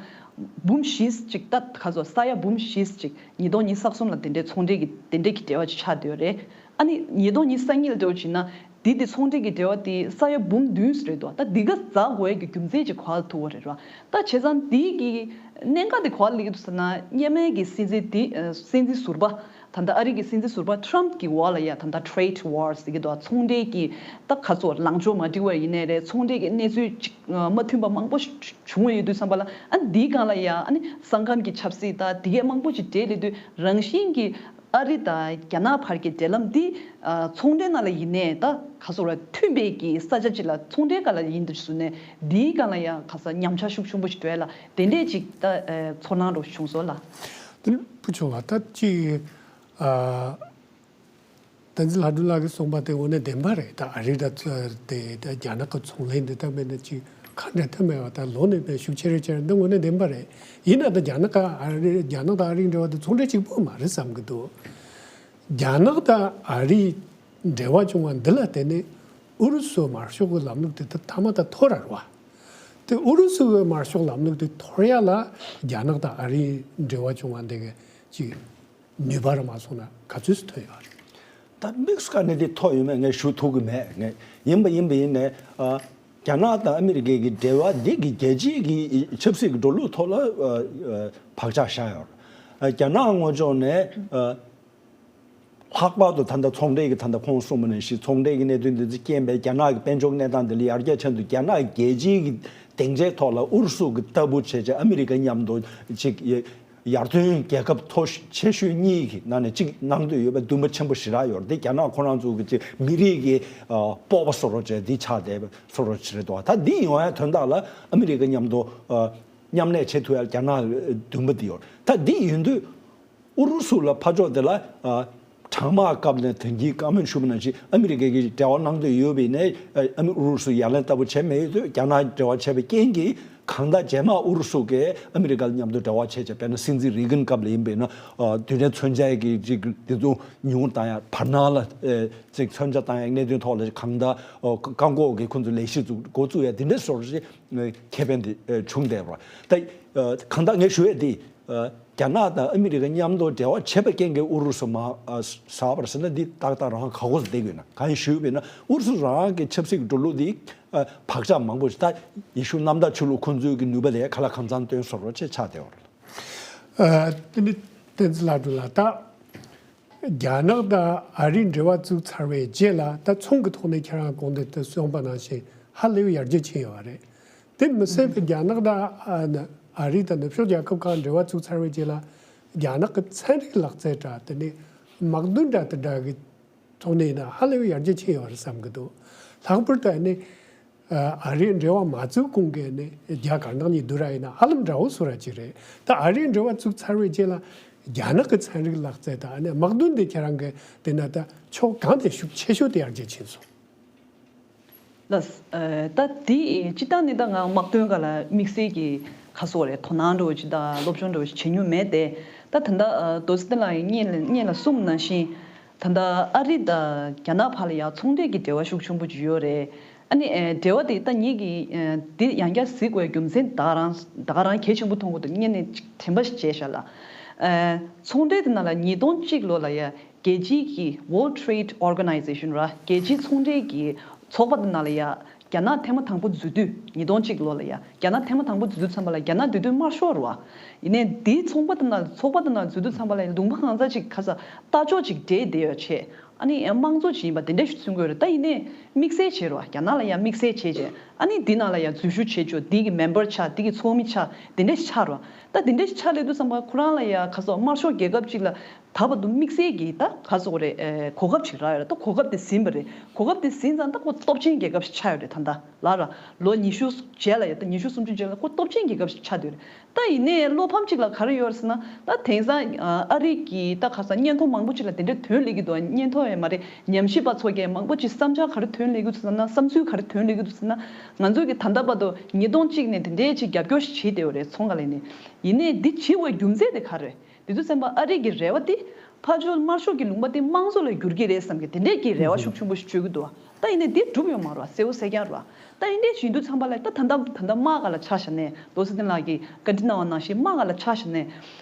འབུམ་བཞི་ཅིག་ད་ག་ཟེར་ས་ཡ་འབུམ་བཞི་ཅིག་ཉིས་སྟོང་ཉི་ཤུ་རྩ་གསུམ་ལ་དེ་འདྲའི་ཚོང་འབྲེལ་གྱི་དེ་འདྲའི་གི་འབྲེལ་བ་ཅིག་ཆགས་བསྡད་ཡོད་རེད། ཨ་ནི་ཉིས་སྟོང་ཉི་ཤུ་རྩ་གཉིས་ལ་འབྲེལ་བ་བྱས་ན་དེ་དེ་ཚོང་འབྲེལ་གྱི་འབྲེལ་བ་དེ་ས་ཡ་འབུམ་བདུན་ཙམ་རེད་འདུག་ད་འདི་ག་འཛེག་དགོས་ཡ་གི་རྒྱུ་མཚན་ཅིག་ག་པར་ཐུག་པ་རེད་ར། ད་བྱས་ཙང་འདི་གི་གནད་འགག་དེ་ག་པར་སླེབས་ཀྱི་འདུག་ཟེར་ན། སྔོན་མའི་གི་སྲིད་འཛིན་དེ་ཨ་སྲིད་འཛིན་ཟུར་པ། ད་ལྟ་ཨ་རི་གི་སྲིད་འཛིན་ཟུར་པ་ཊམ་གི་འོག་ལ་ཡ་ད་ལྟ་trade war་ཟེར་གྱི་འདུག་ཚོང་འབྲེལ་གྱི་ད་ག་ཚོད་ལངས་ཕྱོགས་མ་འགྲིག་པ་ཡིན་ནའི་རེད། ཚོང་འབྲེལ་གྱི་གནས་ཚུལ་ཅིག་མ་མཐུན་པ་མང་པོ་བྱུང་བ་ཡོད་དུས་ཙམ་པ་ལ་ཨ་འདིའི་སྒང་ལ་ཡ་ཨ་ནི་ས་ཁམས་ཀྱི་ཆབ་སྲིད་ད་དེ་གས་མང་པོ་ཅིག་འདྲེས་སླེབས་དུས་རང་བཞིན་གྱི་ཨ་རི་དང་རྒྱ་ནག་བར་གྱི་འབྲེལ་ལམ་འདི་ཚོང་འབྲེལ་ནང་ལ་ཡིན་ནའི་ད་ག་ཚོད་ར་མཐུན་པའི་གི་ས་ཆ་ཅིག་ལ་ཚོང་འབྲེལ་སྒང་ལ་ཡིན་དུས་ཟེར་ནས་འདིའི་སྒང་ལ་ཡ་ག་ས་ཉམས་ཆག་ཤུགས་ཆེན་པོ་ཞིག་འགྲོ་ཡ་ལ་དེ་འདྲས་ཅིག་ད་ཚོར་སྣང་རོ་བྱུང་སོང་ལ། དེ་ཕུ་ཆུང་བ་ད་ཅིག་བསྟན་འཛིན་ལྷ་སྒྲོན་ལགས་ཀྱིས་གསུངས་པ་དེ་དངོས་གནས་བདེན་པ་རེད། ད་ཨ་རི་དང་ཚོ་དེ་ད་རྒྱ་ནག་གི་ཚོང་ལས་འདི་ལྟ་མེད་ན་ཅིག་ཁ་འབྲལ་ཐབས་མེད་པ་ད་ལོ་ནས་བས་ཤུགས་ཆེ་རེ་ཆེ་རེ་འདི་དངོས་གནས་བདེན་པ་རེད། ཡིན་ན་ད་རྒྱ་ནག་ག་ཨ་རི་རྒྱ་ནག་དང་ཨ་རིའི་འབྲེལ་བ་དེ་ཚོང་འབྲེལ་གཅིག་པོ་མ་རེད་བསམ་གི་འདུག་རྒྱ་ནག་དང་ཨ་རིའི་འབྲེལ་བ་བྱུང་བ་འདི་ལ་བརྟེན་ནས་ཨུ་རུ་སུའི་དམར་ཤོག་གི་ལམ་ལུགས་དེ་ད་མཐའ་མ་ད་འཐོར་ར་རེད་བ། དེ་ཨུ་རུ་སུའི་དམར་ཤོག་ལམ་ལུགས་དེ་འཐོར་ཡ་ལ་རྒྱ་ནག་དང་ཨ་རིའི་འབྲེལ་བ་བྱུང་བ་འདི་ག་ཅིག་ནུས་པ་ར་མ་སོང་ན་ག་ཚོད་སུ་ཐོན་ཡོད་རེད། ད་དམིགས་སུ་བཀར་ནས་དེ་ཐོག་ཡོད་མེད་ངས་ཞུ་ཐུབ་ཀྱི་མེད། ངས་ཡིན་པ་ཡིན་པ་ཡིན་ནས་ཨ། རྒྱ་ནག་དང་ཨ་མི་རི་ཀའི་གི་འབྲེལ་བ་འདི་གི་རྒྱལ་སྤྱིའི་གི་ཆབ་སྲིད་ཀྱི་འགྲོ་ལུགས་ཐོག་ལ་ཨ་ཨ་བག་ཆགས་བཞག་ཡོད་རེད། ཨ་རྒྱ་ནག་ངོས་ཕྱོགས་ནས་ཨ་ལྷག་པར་དུ་ད་ལྟ་ཚོང་འབྲེལ་གྱི་ད་ལྟ་ཁོང་གསུངས་པ་ནང་བཞིན་ཚོང་འབྲེལ་གྱི་གནད་དོན་འདི་ཚོ་རྐྱེན་པས་རྒྱ་ནག་གི་དཔལ་འབྱོར་གནས་སྟངས་འདི་ལ་ཡར་རྒྱས་ཕྱིན་འདུག་རྒྱ་ནག་གི་རྒྱལ་སྤྱིའི་གི་སྡིངས་ཆའི་ཐོག་ལ་ཨུ་རུ་སུ་གི་ལྟ་བུ་བྱས་བྱས་ཨ་མི་རི་ཀ་མཉམ་དུ་ཅིག་ཡ་ཡར་ཐོན་རྒྱལ་ཁབ་མཐོ་ཤོས་ཆེ་ཤོས་གཉིས་ཀྱི་ནང་ནས་གཅིག་གནང་འདོད་ཡོད་པའི་འདུན་པ་ཆེན་པོ་ཞེ་དྲག་ཡོད་རེད། དེ་རྒྱ་ནག་ཁོ་རང་ཚོ་གི་ཅིག་མི་རིགས་ཀྱི་ཨ་སྤོབས་པ་བཟོ་འདྲ་བྱས་འདི་ཆགས་བསྡད་པ་བཟོ་འདྲ་ཞིག་རེད་འདུག་ད་འདི་ཡོང་ཡ་དོན་དག་ལ་ཨ་མི་རི་ཀ་མཉམ་དུ་ཨ་མཉམ་གནས་བྱེད་ཐུབ་ཡ་རྒྱ་ནག་འདུན་པ་འདི་ཡོད་རེད། ད་འདི་ཡིན་དུས་ཨུ་རུ་སུ་ལ་ཕར་ཕྱོགས་དེ་ལ་ཨ་གྲང་དམག་སྐབས་ནས་དོན་གྱིས་བཀའ་མོལ་ཞུས་པ་ནང་བཞིན་ཨ་མི་རི་ཀའི་གི་འབྲེལ་བ་གནང་འདོད་ཡོད་པས་ནས་ཨ་མི་ཨུ་རུ་སུ་ཡ་ལན་ལྟ་བུ་བྱས་མེད་དུས་རྒྱ་ནག་འབྲེལ་བ་བྱས་པའི་རྐྱེན་གྱིས་གང་ལྟར་རྗེས་མ་ཨུ་རུ་སུ་གིས་ཨ་མི་རི་ཀ་མཉམ་དུ་འབྲེལ་བ་བྱས་བྱས་དཔེར་ན་སྲིད་འཛིན་རེ་གན་སྐབས་ལ་ཡིན་པས་ན་ཨ་དུས་དྲན་མཚོན་ཆའི་གི་ཅིག་དེ་ཚོ་ཉུང་བཏང་ཡ་བར་སྣང་ལ་ཨ་ཅིག་མཚོན་ཆ་བཏང་ཡ་གནད་དོན་ཐོག་ལ་གང་ལྟར་ཨ་བཀག་འགོག་གི་ཁོང་ཚོ་ལས་གཞི་ཚོ་འགོ་བཙུགས་ཡ་དེ་འདྲའི་བཟོ་འདྲ་ཅིག་ཁེ་ཕན་དེ་ཨ་བྱུང་བསྡད་པ་ད་ཨ་གང་ལྟར་ངས་ཞུ་ཡ་དེ། རྒྱ་ནག་དང་ཨ་མི་རི་ཀ་མཉམ་དུ་འབྲེལ་བ་བྱས་པའི་རྐྱེན་གྱིས་ཨུ་རུ་སུ་མ་ཟ་བར་ཟེར་ན་འདི་ཏག་ཏག་རང་ཁ་ཁོ་སུ་བསྡད་དགོས་ན་གང་ཡིན་ཞུས་པས་ན་ཨུ་རུ་སུ་རང་གི་ཆབ་སྲིད་ཀྱི་འགྲོ་ལུགས་འདི་བག་ཆགས་མང་པོ་ཞིག་ད་ཡེ་ཤུ་གནམ་བདག་ཆོས་ལུགས་ཁོང་ཚོའི་གི་ནུས་པ་ལས་ཁ་ལག་ཁང་ཚང་སྟོན་སོ་རོ་ཆེ་ཆགས་བསྡད་པ་རེད། དེ་ནི་བསྟན་འཛིན་ལགས་འགྲོ་ལ་ད། རྒྱ་ནག་དང་ཨ་རིའི་འབྲེལ་བ་བཙུགས་ཚར་བའི་རྗེས་ལ་ད་ཚོང་གི་ཐོག་ནས་ཁྱེད་རང་གོང་དུ་གསུངས་པ་ནང་བཞིན་ཧ་ལས་པའི་ཡར་རྒྱས་ཕྱིན་ཡོད་པ་རེད། དེ་མི་ཟད་པའི་རྒྱ་ནག་དང་ཨ་རི་དང་ནུབ་ཕྱོགས་རྒྱལ་ཁབ་ཁག་འབྲེལ་བ་བཙུགས་ཚར་བའི་རྗེས་ལ་རྒྱ་ནག་གི་ཚན་རིག་ལག་རྩལ་འདྲ་དེ་ནས་དམག་དོན་འདྲ་དེ་འདྲ་གི་ཐོག་ནས་ཡིན་ན་ཧ་ལས་པའི་ཡར་རྒྱས་ཕྱིན་ཡོད་པ་རེད་བསམ་གི་འདུག་ལྷག་པར་དུ་ཨ་ནི། ཨ་རིའི་འབྲེལ་བ་མ་བཙུགས་གོང་གི་ནི་རྒྱ་དཀར་ནག་གཉིས་བསྡུར་ར་ཡིན་ན་ཧ་ལམ་འདྲ་བོ་བཟོ་ར་ཅིག་རེད། ད་ཨ་རིའི་འབྲེལ་བ་བཙུགས་ཚར་བའི་རྗེས་ལ་རྒྱ་ནག་གི་ཚན་རིག་ལག་རྩལ་དང་ཨ་ནི་དམག་དོན་དེ་ཁྱེད་རང་གི་དེ་ན་ད་ཕྱོགས་གང་དེ་ཤུགས་ཆེ་ཤོས་དེ་ཡར་རྒྱས་ཕྱིན་སོང་། ལགས། ད་དེ་སྤྱི་བཏང་ནི་ད་ང་དམག་དོན་སྒང་ལ་དམིགས་བསལ་གྱི་ཁ་སོ་རེད་དོ་སྣང་འདྲ་བོ་ཅིག་དང་སློབ་སྦྱོང་འདྲ་བོ་ཅིག་བྱེད་མྱོང་མེད་དེ། ད་ད་ལྟ་རྡོ་རྗེ་བསྟན་ལགས་ཀྱིས་སྔོན་ལ་གསུངས་ནང་བཞིན་ད་ལྟ་ཨ་རི་དང་རྒྱ་ནག་བར་ལ་ཡང་ཚོང་འབྲེལ་གྱི་འབྲེལ་བ་ཤུགས་ཆེན་པོ་ཅིག་ཡོད་རེད། ཨ་ནི་ཨེ་འབྲེལ་བ་དེ་ད་ངེད་ཀྱིས་ཨེ་འདི་ཡང་བསྐྱར་གཟིགས་དགོས་རྒྱུ་མཚན་ད་ག་རང་ད་ག་རང་གལ་ཆེན་པོ་མཐོང་གི་འདུག་སྔོན་ནས་ཅིག་དྲན་པ་ཞིག་བྱས་བཞག་ལ། ཨེ་ཚོང་འབྲེལ་དེ་ནང་ལ་ཉིས་སྟོང་གཅིག་ལོ་ལ་ཡ་རྒྱལ་སྤྱིའི་གི་World Trade Organization་ར་རྒྱལ་སྤྱིའི་ཚོང་འབྲེལ་གྱི་ཚོགས་པ་དེ་ནང་ལ་ཡ་རྒྱ་ནག་ཐེངས་མ་དང་པོ་འཛུལ་དུས་ཉིས་སྟོང་གཅིག་ལོ་ལ་ཡ་རྒྱ་ནག་ཐེངས་མ་དང་པོ་འཛུལ་དུས་ཙམ་པ་ལ་རྒྱ་ནག་དེ་དུས་དམར་ཤོག་རེད་བ། ཡིན་ནའི་འདིའི་ཚོང་པ་དེ་ནང་ཚོགས་པ་དེ་ནང་འཛུལ་དུས་ཙམ་པ་ལ་ཡ་ལུང་པ་གང་ས་ཅིག་ཁ་ས་ལྟ་ཕྱོགས་ཅིག་འདྲེས་བསྡད་ཡོད་ཆེ། ཨ་ནི་དམངས་གཙོ་ཅིག་ཡིན་པ་དེ་འདྲ་ཞིག་མཚོན་གྱི་ཡོད་རེད། ད་ཡིན་ནའི་དམིགས་བསལ་བྱས་རོགས་རྒྱ་ནག་ལ་ཡང་དམིགས་བསལ་བྱས་བྱས་ཨ་ནི་འདི་ནང་ལ་ཡང་འཛུལ་ཞུགས་བྱེད་ཆོག་འདི་གི་མེམ་བར་ཆགས་འདི་གི་ཚོགས་མི་ཆགས་དེ་འདྲ་ཞིག་ཆགས་རོགས། ད་དེ་འདྲ་ཞིག་ཆགས་སླེབས་དུས་ཙམ་པ་ཁོ་རང་ལ་ཡང་ཁ་སོགས་དམར་ཤོག་རྒྱལ་ཁབ་ཅིག་ལ་ད་བར་དུ་དམིགས་བསལ་གྱི་ད་ག་སོགས་རེད་གོ་སྐབས་ཅིག་རག་ཡོད་རེད། ད་གོ་སྐབས་དེ་ཟིན་པ་རེད། གོ་སྐབས་དེ་ཟིན་ཙང་ད་ཁོ་སྟོབས་ཆེན་རྒྱལ་ཁབ་ཞིག་ཆགས་ཡོད་རེད། ད་ལྟ་ལ་ར་ལོ་ཉི་ཤུ་རྗེས་ལ་ཡང་ད་ཉི་ཤུ་སུམ་ཅུ་རྗེས་ལ་ཁོ་སྟོབས་ཆེན་རྒྱལ་ཁབ་ཞིག་ཆགས་བསྡད་ཡོད་རེད། ད་ཡིན་ནའི་བློ་ཕམ་གཅིག་ལ་ག་རེ་ཡོད་རེད་ཟེར་ན། ད་དེང་སང་ཨ་རི་གི་ད་ག་ས་བརྙན་ཐུང་མང་པོ་ཅིག་ལ་དེ་འདྲའི་དོན་སླེབས་ཀྱི་འདུག་བརྙན་ཐུང་ཡང་མ་རེད། ཉམས་ཞིབ་པ་ཚོ་གིས་མང་པོ་ཅིག་བསམ་འཆར་ག་རེ་དོན་སླེབས་ཀྱི་འདུག་ཟེར་ན། བསམ་ཚུལ་ག་རེ་དོན་སླེབས་ཀྱི་འདུག་ཟེར་ན། ང་ཚོ་གིས་ད་ལྟ་བར་དུ་ཉིས་སྟོང་གཅིག་ནས་དེ་འདྲའི་ཅིག་རྒྱབ་སྐྱོར་ཞིག་བྱེད་བསྡད་ཡོད་རེད། ཚོང་ཁ་ལས་ནས། ཡིན་ནའི་འདི་བྱེད་དགོས་རྒྱུ་མཚན་དེ་ག་རེ་རེད། དེ་ཚོ་ཚན་པ་ཨ་རི་གི་རེ་བ་དེ་ཕར་ཕྱོགས་དམར་ཤོག་གི་ལུང་པ་དེ་དམངས་གཙོ་ལ་བསྒྱུར་གྱི་རེད་བསམ་གི་དེ་འདྲས་ཀྱི་རེ་བ་ཤུགས་ཆེན་པོ་ཞིག་བཅོལ་གྱི་འདུག་ད་ཡིན་ནའི་འདི་འགྲུབ་ཡོད་མ་རེད་བ། གསལ་བོ་གསལ་རྐྱང་རེད་བ། ད་ཡིན་ནའི་བྱེད་དུས་ཚང་པ་ལ་ད་ད་ལྟ་ད་ལྟ་དམག་སྒང་ལ་ཆ་བཞག་ནས་རྡོ་རྗེ་བསྟན་ལགས་ཀྱིས་བཀའ་འདྲི་གནང་བ་ནང་བཞིན་དམག་སྒང་ལ་ཆ་བཞག་ནས་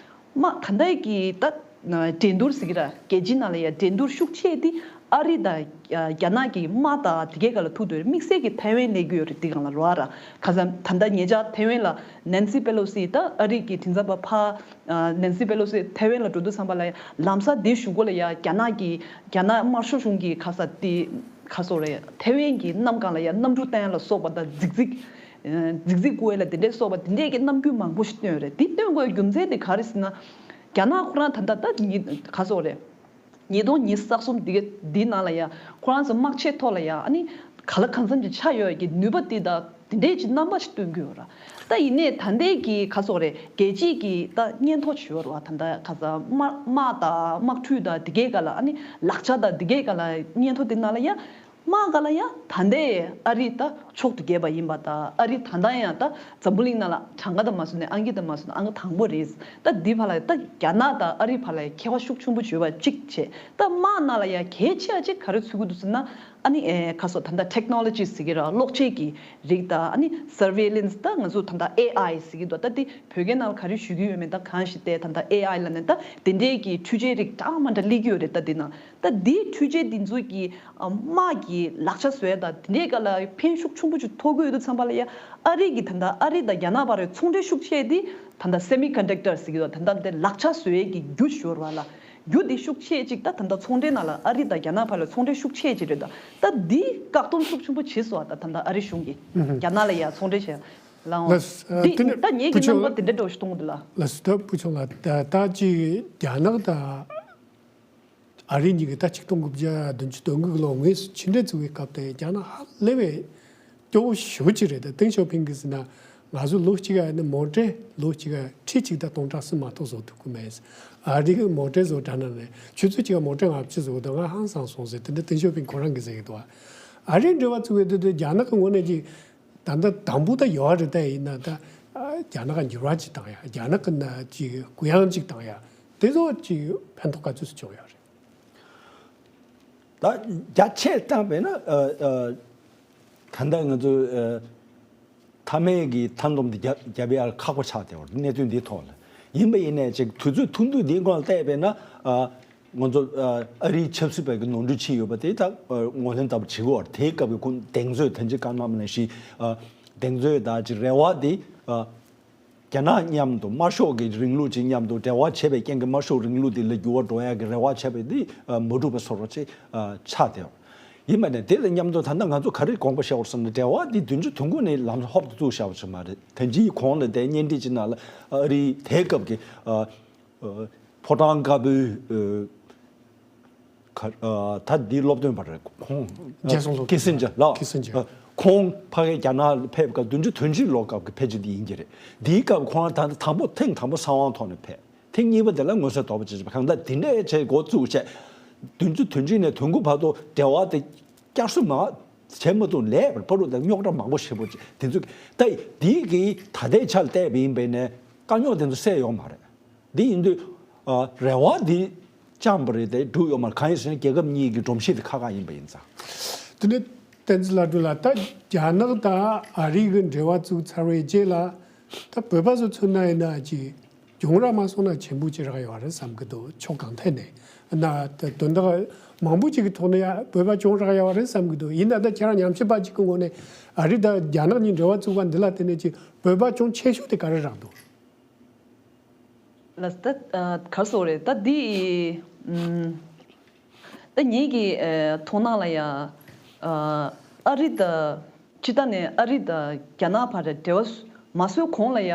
དམག་ད་ལྟ་གི་ད་འགྲན་བསྡུར་ཟེར་གྱི་ར་རྒྱལ་སྤྱིའི་ནང་ལ་ཡ་འགྲན་བསྡུར་ཤུགས་ཆེ་དེ་ ཨ་རི་དང་རྒྱ་ནག་གི་དམག་དང་དེ་གའི་སྒང་ལ་ཐུག་དུས་དམིགས་བསལ་གྱི་ཐའེ་ཝན་སླེབས་ཀྱི་ཡོད་རེད། དེ་སྒང་ལ་རོ་ཨ་ར་ཁ་སང་ད་ལྟ་ཉེ་ཆར་ཐའེ་ཝན་ལ་ནན་སི་པེ་ལོ་སི་ད་ཨ་རི་གི་མགྲིན་ཚབ་པ་ཕ་ནན་སི་པེ་ལོ་སི་ཐའེ་ཝན་ལ་འགྲོ་དུས་ཙམ་པ་ལ་ཡང་ལམ་སང་དེའི་གཞུག་གུ་ལ་ཡང་རྒྱ་ནག་གི་རྒྱ་ནག་དམར་ཤོག་གཞུང་གི་ཁ་ས་དེ་ཁ་སོ་རེད། ཐའེ་ཝན་གྱི་གནམ་གང་ལ་ཡང་གནམ་གྲུ་བཏང་ཡ་ལ་སོགས་པ་དང་རྫིག་རྫིག་རྫིག་རྫིག་བཀོལ་ཡ་ལ་དེ་འདྲའི་སོགས་པ་དེ་འདྲའི་གི་རྣམ་འགྱུར་མང་པོ་ཞིག་བཏོན་ཡོད་རེད། དེ་བཏོན་དགོས་རྒྱུ་མཚན་དེ་ག་རེ་ཟེར་ན། རྒྱ་ནག་ཁོ་རང་ད་ལྟ་ད་ཉི་ཁ་སོ་རེད། ཉིས་སྟོང་ཉི་ཤུ་རྩ་གསུམ་འདི་འདི་ནང་ལ་ཡ་ཁོ་རང་ཚོ་དམག་ཆས་ཐོག་ལ་ཡ་ཨ་ནི་ག་ལ་གང་འཚམ་གྱི་ཆ་ཡོད་ཀྱི་ནུས་པ་འདི་དང་དེ་འདྲའི་ཅིག་རྣམ་པ་ཞིག་སྟོན་གྱི་ཡོད་ར། ད་ཡིན་ནའི་ད་ལྟའི་གི་ག་སོག་རེད་རྒྱལ་སྤྱིའི་གི་ད་སྙན་ཐོ་ཞུ་བ་ར་བ་ད་ལྟ་ག་ས་དམག་དམག་དང་དམག་འཁྲུག་དང་དེ་གའི་སྒང་ལ་ཨ་ནི་ལག་ཆ་དང་དེ་གའི་སྒང་ལ་སྙན་ཐོ་དེ་ནང་ལ་ཡ། དམག་སྒང་ལ་ཡང་ད་ལྟའི་ཨ་རི་ད་མཆོག་ཏུ་རྒྱས་པ་ཡིན་པ་དང་ཨ་རི་ད་ལྟ་ཡང་ད་འཛམ་བུ་གླིང་ནང་ལ་གྲངས་ཀ་དང་མ་སོང་ནས་ཨང་ཀི་དང་མ་སོང་ནས་ཨང་ཀི་དང་པོ་རེད། ད་འདི་བར་ལ་ད་རྒྱ་ནག་དང་ཨ་རི་བར་ལ་ཁྱད་པར་ཤུགས་ཆེན་པོ་བྱོས་པ་གཅིག་བྱས། ད་དམག་ནང་ལ་ཡང་གལ་ཆེ་བ་གཅིག་ག་རེ་ཚུད་ཀྱི་འདུག་ཟེར་ན། ཨ་ནི་ཨེ་ཁ་སོ་ད་ལྟ་ཊེག་ནོ་ལོ་ཇི་ཟེར་གྱི་ར་གློག་ཆས་ཀྱི་རིགས་དང་ཨ་ནི་སར་ཝེ་ལེན་སི་ད་ང་ཚོ་ད་ལྟ་ཨེ་ཨའི་ཟེར་གྱི་འདུག་ད་འདི་བོད་སྐད་ནང་ལ་ག་རེ་ཞུ་གི་ཡོད་མེད་ད་གང་ཞིག་དེ་ད་ལྟ་ཨེ་ཨའི་ལ་ནས་ད་དེ་འདྲའི་གི་འཕྲུལ་ཆས་རིགས་འདྲ་མ་འདྲ་སླེབས་ཀྱི་ཡོད་རེད། ད་འདི་ནང་ད་འདིའི་འཕྲུལ་ཆས་འདི་ཚོ་གི་ཨ་དམག་གི་ལག་ཆ་བཟོ་ཡ་དང་དེ་འདྲའི་སྒང་ལ་ཕན་ཤུགས་ཆེན་པོ་ཅིག་ཐོགས་ཀྱི་ཡོད་དུས་ཙམ་པ་ལ་ཡ་ཨ་རི་གི་ད་ལྟ་ཨ་རི་དང་རྒྱ་ནག་བར་ཚོང་འབྲེལ་ཤུགས་ཆེ་འདི་ད་ལྟ་སེ་མི་ཀོན་ཌག་ཊར་ཟེར་གྱི་ཡོད། ད་ལྟ་འདི་ལག་ཆ་བཟོ་ཡས་ཀྱི་རྒྱུ་ཤོར་བ་ལ་རྒྱུ་འདི་ཤུགས་ཆེ་ཅིག་ད་ད་ལྟ་ཚོང་འབྲེལ་ནང་ལ་ཨ་རི་དང་རྒྱ་ནག་བར་ལ་ཚོང་འབྲེལ་ཤུགས་ཆེ་ཅིག་རེད། ད་ད་འདི་བཀག་སྡོམ་ཤུགས་ཆེན་པོ་བྱེད་སོང་བ། ད་ད་ལྟ་ཨ་རི་གཞུང་གིས་རྒྱ་ནག་ལ་ཡ་ཚོང་འབྲེལ་བྱས་ལའང་ལགས་སོ། འདི་དེ་ནས་ད་ངེད་ཀྱི་བུ་ཆུང་རྣམ་པ་དེ་འདྲ་འདྲ་བོ་ཞིག་གཏོང་གི་འདུག་ལ། ལགས་སོ། ད་བུ་ཆུང་ལགས་ད་ད་ཅིག་རྒྱ་ནག་དང་། ཨ་རི་གཉིས་ཀྱིས་ད་ཆིག་སྟོང་དགུ་བརྒྱ་བདུན་ཅུ་དོན་དགུ་གི་ལོ་དངོས་སུ་ཕྱི་འབྲེལ་བཙུགས་པའི་སྐབས་དེ་རྒྱ་ནག་ཧ་ལས་པའི་སྐྱོ་བོ་ཞེ་པོ་ཅིག་རེད། ད་ཏེང་ཞའོ་ཕིང་གིས་ཟེར་ན་ང་ཚོ་ལོ་གཅིག་ཨ་ནི་མོ་ཊའི་ལོ་གཅིག་ཨ་ཁྲི་གཅིག་དང་སྟོང་ཕྲག་གསུམ་མ་གཏོགས་བཟོ་ཐུབ་ཀྱི་མེད། ཨ་རི་གི་མོ་ཊའི་བཟོ་གྲྭ་ནང་ནས་ཆུ་ཚོད་གཅིག་ཨ་མོ་ཊ་ལྔ་བཅུ་བཟོ་དང་ང་ཧང་སང་སོང་ཟེར་དེ་འདྲ་ཏེང་ཞའོ་ཕིང་ཁོ་རང་གིས་ཟེར་གྱི་འདུག་ཨ་རི་འབྲེལ་བ་བཙུགས་པའི་དུས་དུས་རྒྱ་ནག་གི་ངོས་ནས་ཀྱི་ད་ལྟ་དང་པོ་ད་ཡོད་རེད། ད་ཡིན་ན་ད་རྒྱ་ནག་ག་འགྱུར་བ་ཅིག་བཏང་ཡ་རྒྱ་ནག་གི་ན་ཅིག་གུ་ཡངས་ཅིག་བཏང་ཡ། དེ་ཚོ་ཅིག་ཕན་ཐོགས་ག་ཚོད་ཅིག་བྱུང་ཡོད་རེད། ད་རྒྱ་ཆེ་བཏང་བས་ན་ཨ་ཨ་ད་ལྟ་ང་ཚོ་ཨ་མཐའ་མའི་གི་མཐའ་སྡོམ་དེ་རྒྱབ་རྒྱབ་ཡ་ཁག་པོ་ཆགས་བསྡད་ཡོད་རེད། གནད་དོན་འདིའི་ཐོག་ལ་ཡིན་པ་ཡིན་ནའི་ཅིག་དུས་ཚོད་ཐུང་ཐུང་འདིའི་སྒང་ལ་བལྟས་པས་ན་ཨ་ང་ཚོ་ཨ་ཨ་རིའི་ཆབ་སྲིད་པ་གི་ནོར་འཁྲུལ་ཕྱིན་ཡོད་པ་དེ་ད་ཨ་ངོས་ལེན་ལྟ་བུ་བྱེད་དགོས་པ་རེད། དེའི་སྐབས་ཀྱི་ཁོང་གདེང་ཚོད་ད་ཅི་བཀའ་གནང་བ་ནང་བཞིན་ཨ་གདེང་ཚོད་ད་ཅི་རེ་བ་དེ་ཨ་རྒྱ་ནག་མཉམ་དུ་དམར་ཤོག་གི་རིང་ལུགས་ཅིག་མཉམ་དུ་འབྲེལ་བ་བྱས་པའི་རྐྱེན་གྱིས་དམར་ཤོག་རིང་ལུགས་དེ་ལ་འགྱུར་བ་འགྲོ་ཡག་གི་རེ་བ་བྱས་པ་དེ་ཨ་མ་འགྲུབ་པ་བཟོ་འདྲ་ཅིག་ཨ་ཆགས་བསྡད་ཡོད། ཡིན་པ་ནས་དེ་དང་མཉམ་དུ་ད་ལྟ་ང་ཚོ་ག་རེ་དགོངས་པ་བཞེས་དགོས་ཟེར་ན་འབྲེལ་བ་འདི་བདུན་ཅུ་དོན་དགུ་ནས་ལམ་ཧོབ་ཏེ་བཙུགས་བཞག་པ་ཞིག་མ་རེད། ད་ཅིའི་གོང་ལ་དེ་བརྙན་འཕྲིན་ཅིག་ནང་ལ་ཨ་རིའི་དེའི་སྐབས་ཀྱི་ཨ་ཨ་ཕོ་བྲང་དཀར་པོའི་ཨ་ག་ཨ་ད་འདི་སློབ་སྟོན་པ་རེད་ཁོང་། རྒྱལ་སྲུང་སློབ་སྟོན་པ་ཀི་སིན་ཇར་ལགས། ཀི་སིན་ཇར། ཨ་ཁོང་ཕ་གིར་རྒྱ་ནག་ལ་ཕེབས་སྐབས་བདུན་ཅུ་དོན་གཅིག་ལོ་སྐབས་ཀྱི་ཕལ་ཆེར་འདི་ཡིན་གྱི་རེད། འདིའི་སྐབས་ཁོང་ད་དང་པོ་ཐེངས་དང་པོ་གསང་བ་ཐོག་ནས་ཕེབས། ཐེངས་གཉིས་པ་དེ་ལ་མངོན་གསལ་དོད་པོ་བྱེད་ཅེས་པ་གང་ལྟར་འདི་འདྲའི་བྱས་འགོ་བཙུགས་བྱས། བདུན་ཅུ་དོན་གཅིག་ནས་དོན་དགུ་བར་དུ་འབྲེལ་བ་དེ་བསྐྱར་གསོ་མ་བྱས་མ་ཐུབ་ལས་པར་པ་རུ་དང་རྙོག་དྲ་མང་པོ་ཞེ་པོ་ཅིག་དེ་ཚོ་ད་འདི་གི་ད་ལྟའི་ཆར་བལྟས་པ་ཡིན་པས་ནས་དཀའ་རྙོག་དེ་ཚོ་སེལ་ཡོད་མ་རེད། འདི་ཡིན་དུས་ཨ་རེ་བ་འདི་བཅངས་པ་རེད་དེ་འགྲུབ་ཡོད་མ་རེད། གང་ཡིན་ཟེར་ན་རྒྱལ་ཁབ་གཉིས་ཀྱི་སྒྲོམ་གཞི་དེ་ཁག་ཁག་ཡིན་པ་ཡིན་ཙང་། དེ་ནས་བསྟན་འཛིན་ལྷ་སྒྲོལ་ལགས་ད་རྒྱ་ནག་དང་ཨ་རི་གི་འབྲེལ་བ་བཙུགས་ཚར་བའི་རྗེས་ལ་ད་བོད་པ་ཚོ་མཚོན་ན་ཡིན་ན་ཅིག་གྱོང་རག་མ་སོང་ན་ཆེན་པོ་ཅིག་རག་ཡོད་རེད་བསམ་གྱི་འདུག་ཕྱོགས་གང་ཐད་ནས་ན་ད་དོན་དག་མང་པོ་ཅིག་གི་ཐོག་ནས་ཡ་བོད་པ་གྱོང་རག་ཡོད་རེད་བསམ་གྱི་འདུག་ཡིན་ན་ད་ཁྱེད་རང་ཉམས་ཞིབ་པ་ཅིག་གི་ངོས་ནས་ཨ་རི་དང་རྒྱ་ནག་གཉིས་འབྲེལ་བ་བཙུགས་པ་འདི་ལ་བརྟེན་ནས་ཅིག་བོད་པ་གྱོང་ཆེ་ཤོས་དེ་ག་རེ་རག་འདུག་ལགས་ད་ཨ་ག་རེ་ཟེར་དགོས་རེད། ད་འདི་ཨམ་ད་ངེད་ཀྱི་ཨ་མཐོང་སྣང་ལ་ཡ་ཨ་ཨ་རི་དང་སྤྱིར་བཏང་ནས་ཨ་རི་དང་རྒྱ་ནག་བར་འབྲེལ་བ་མ་བཟོས་གོང་ལ་ཡ་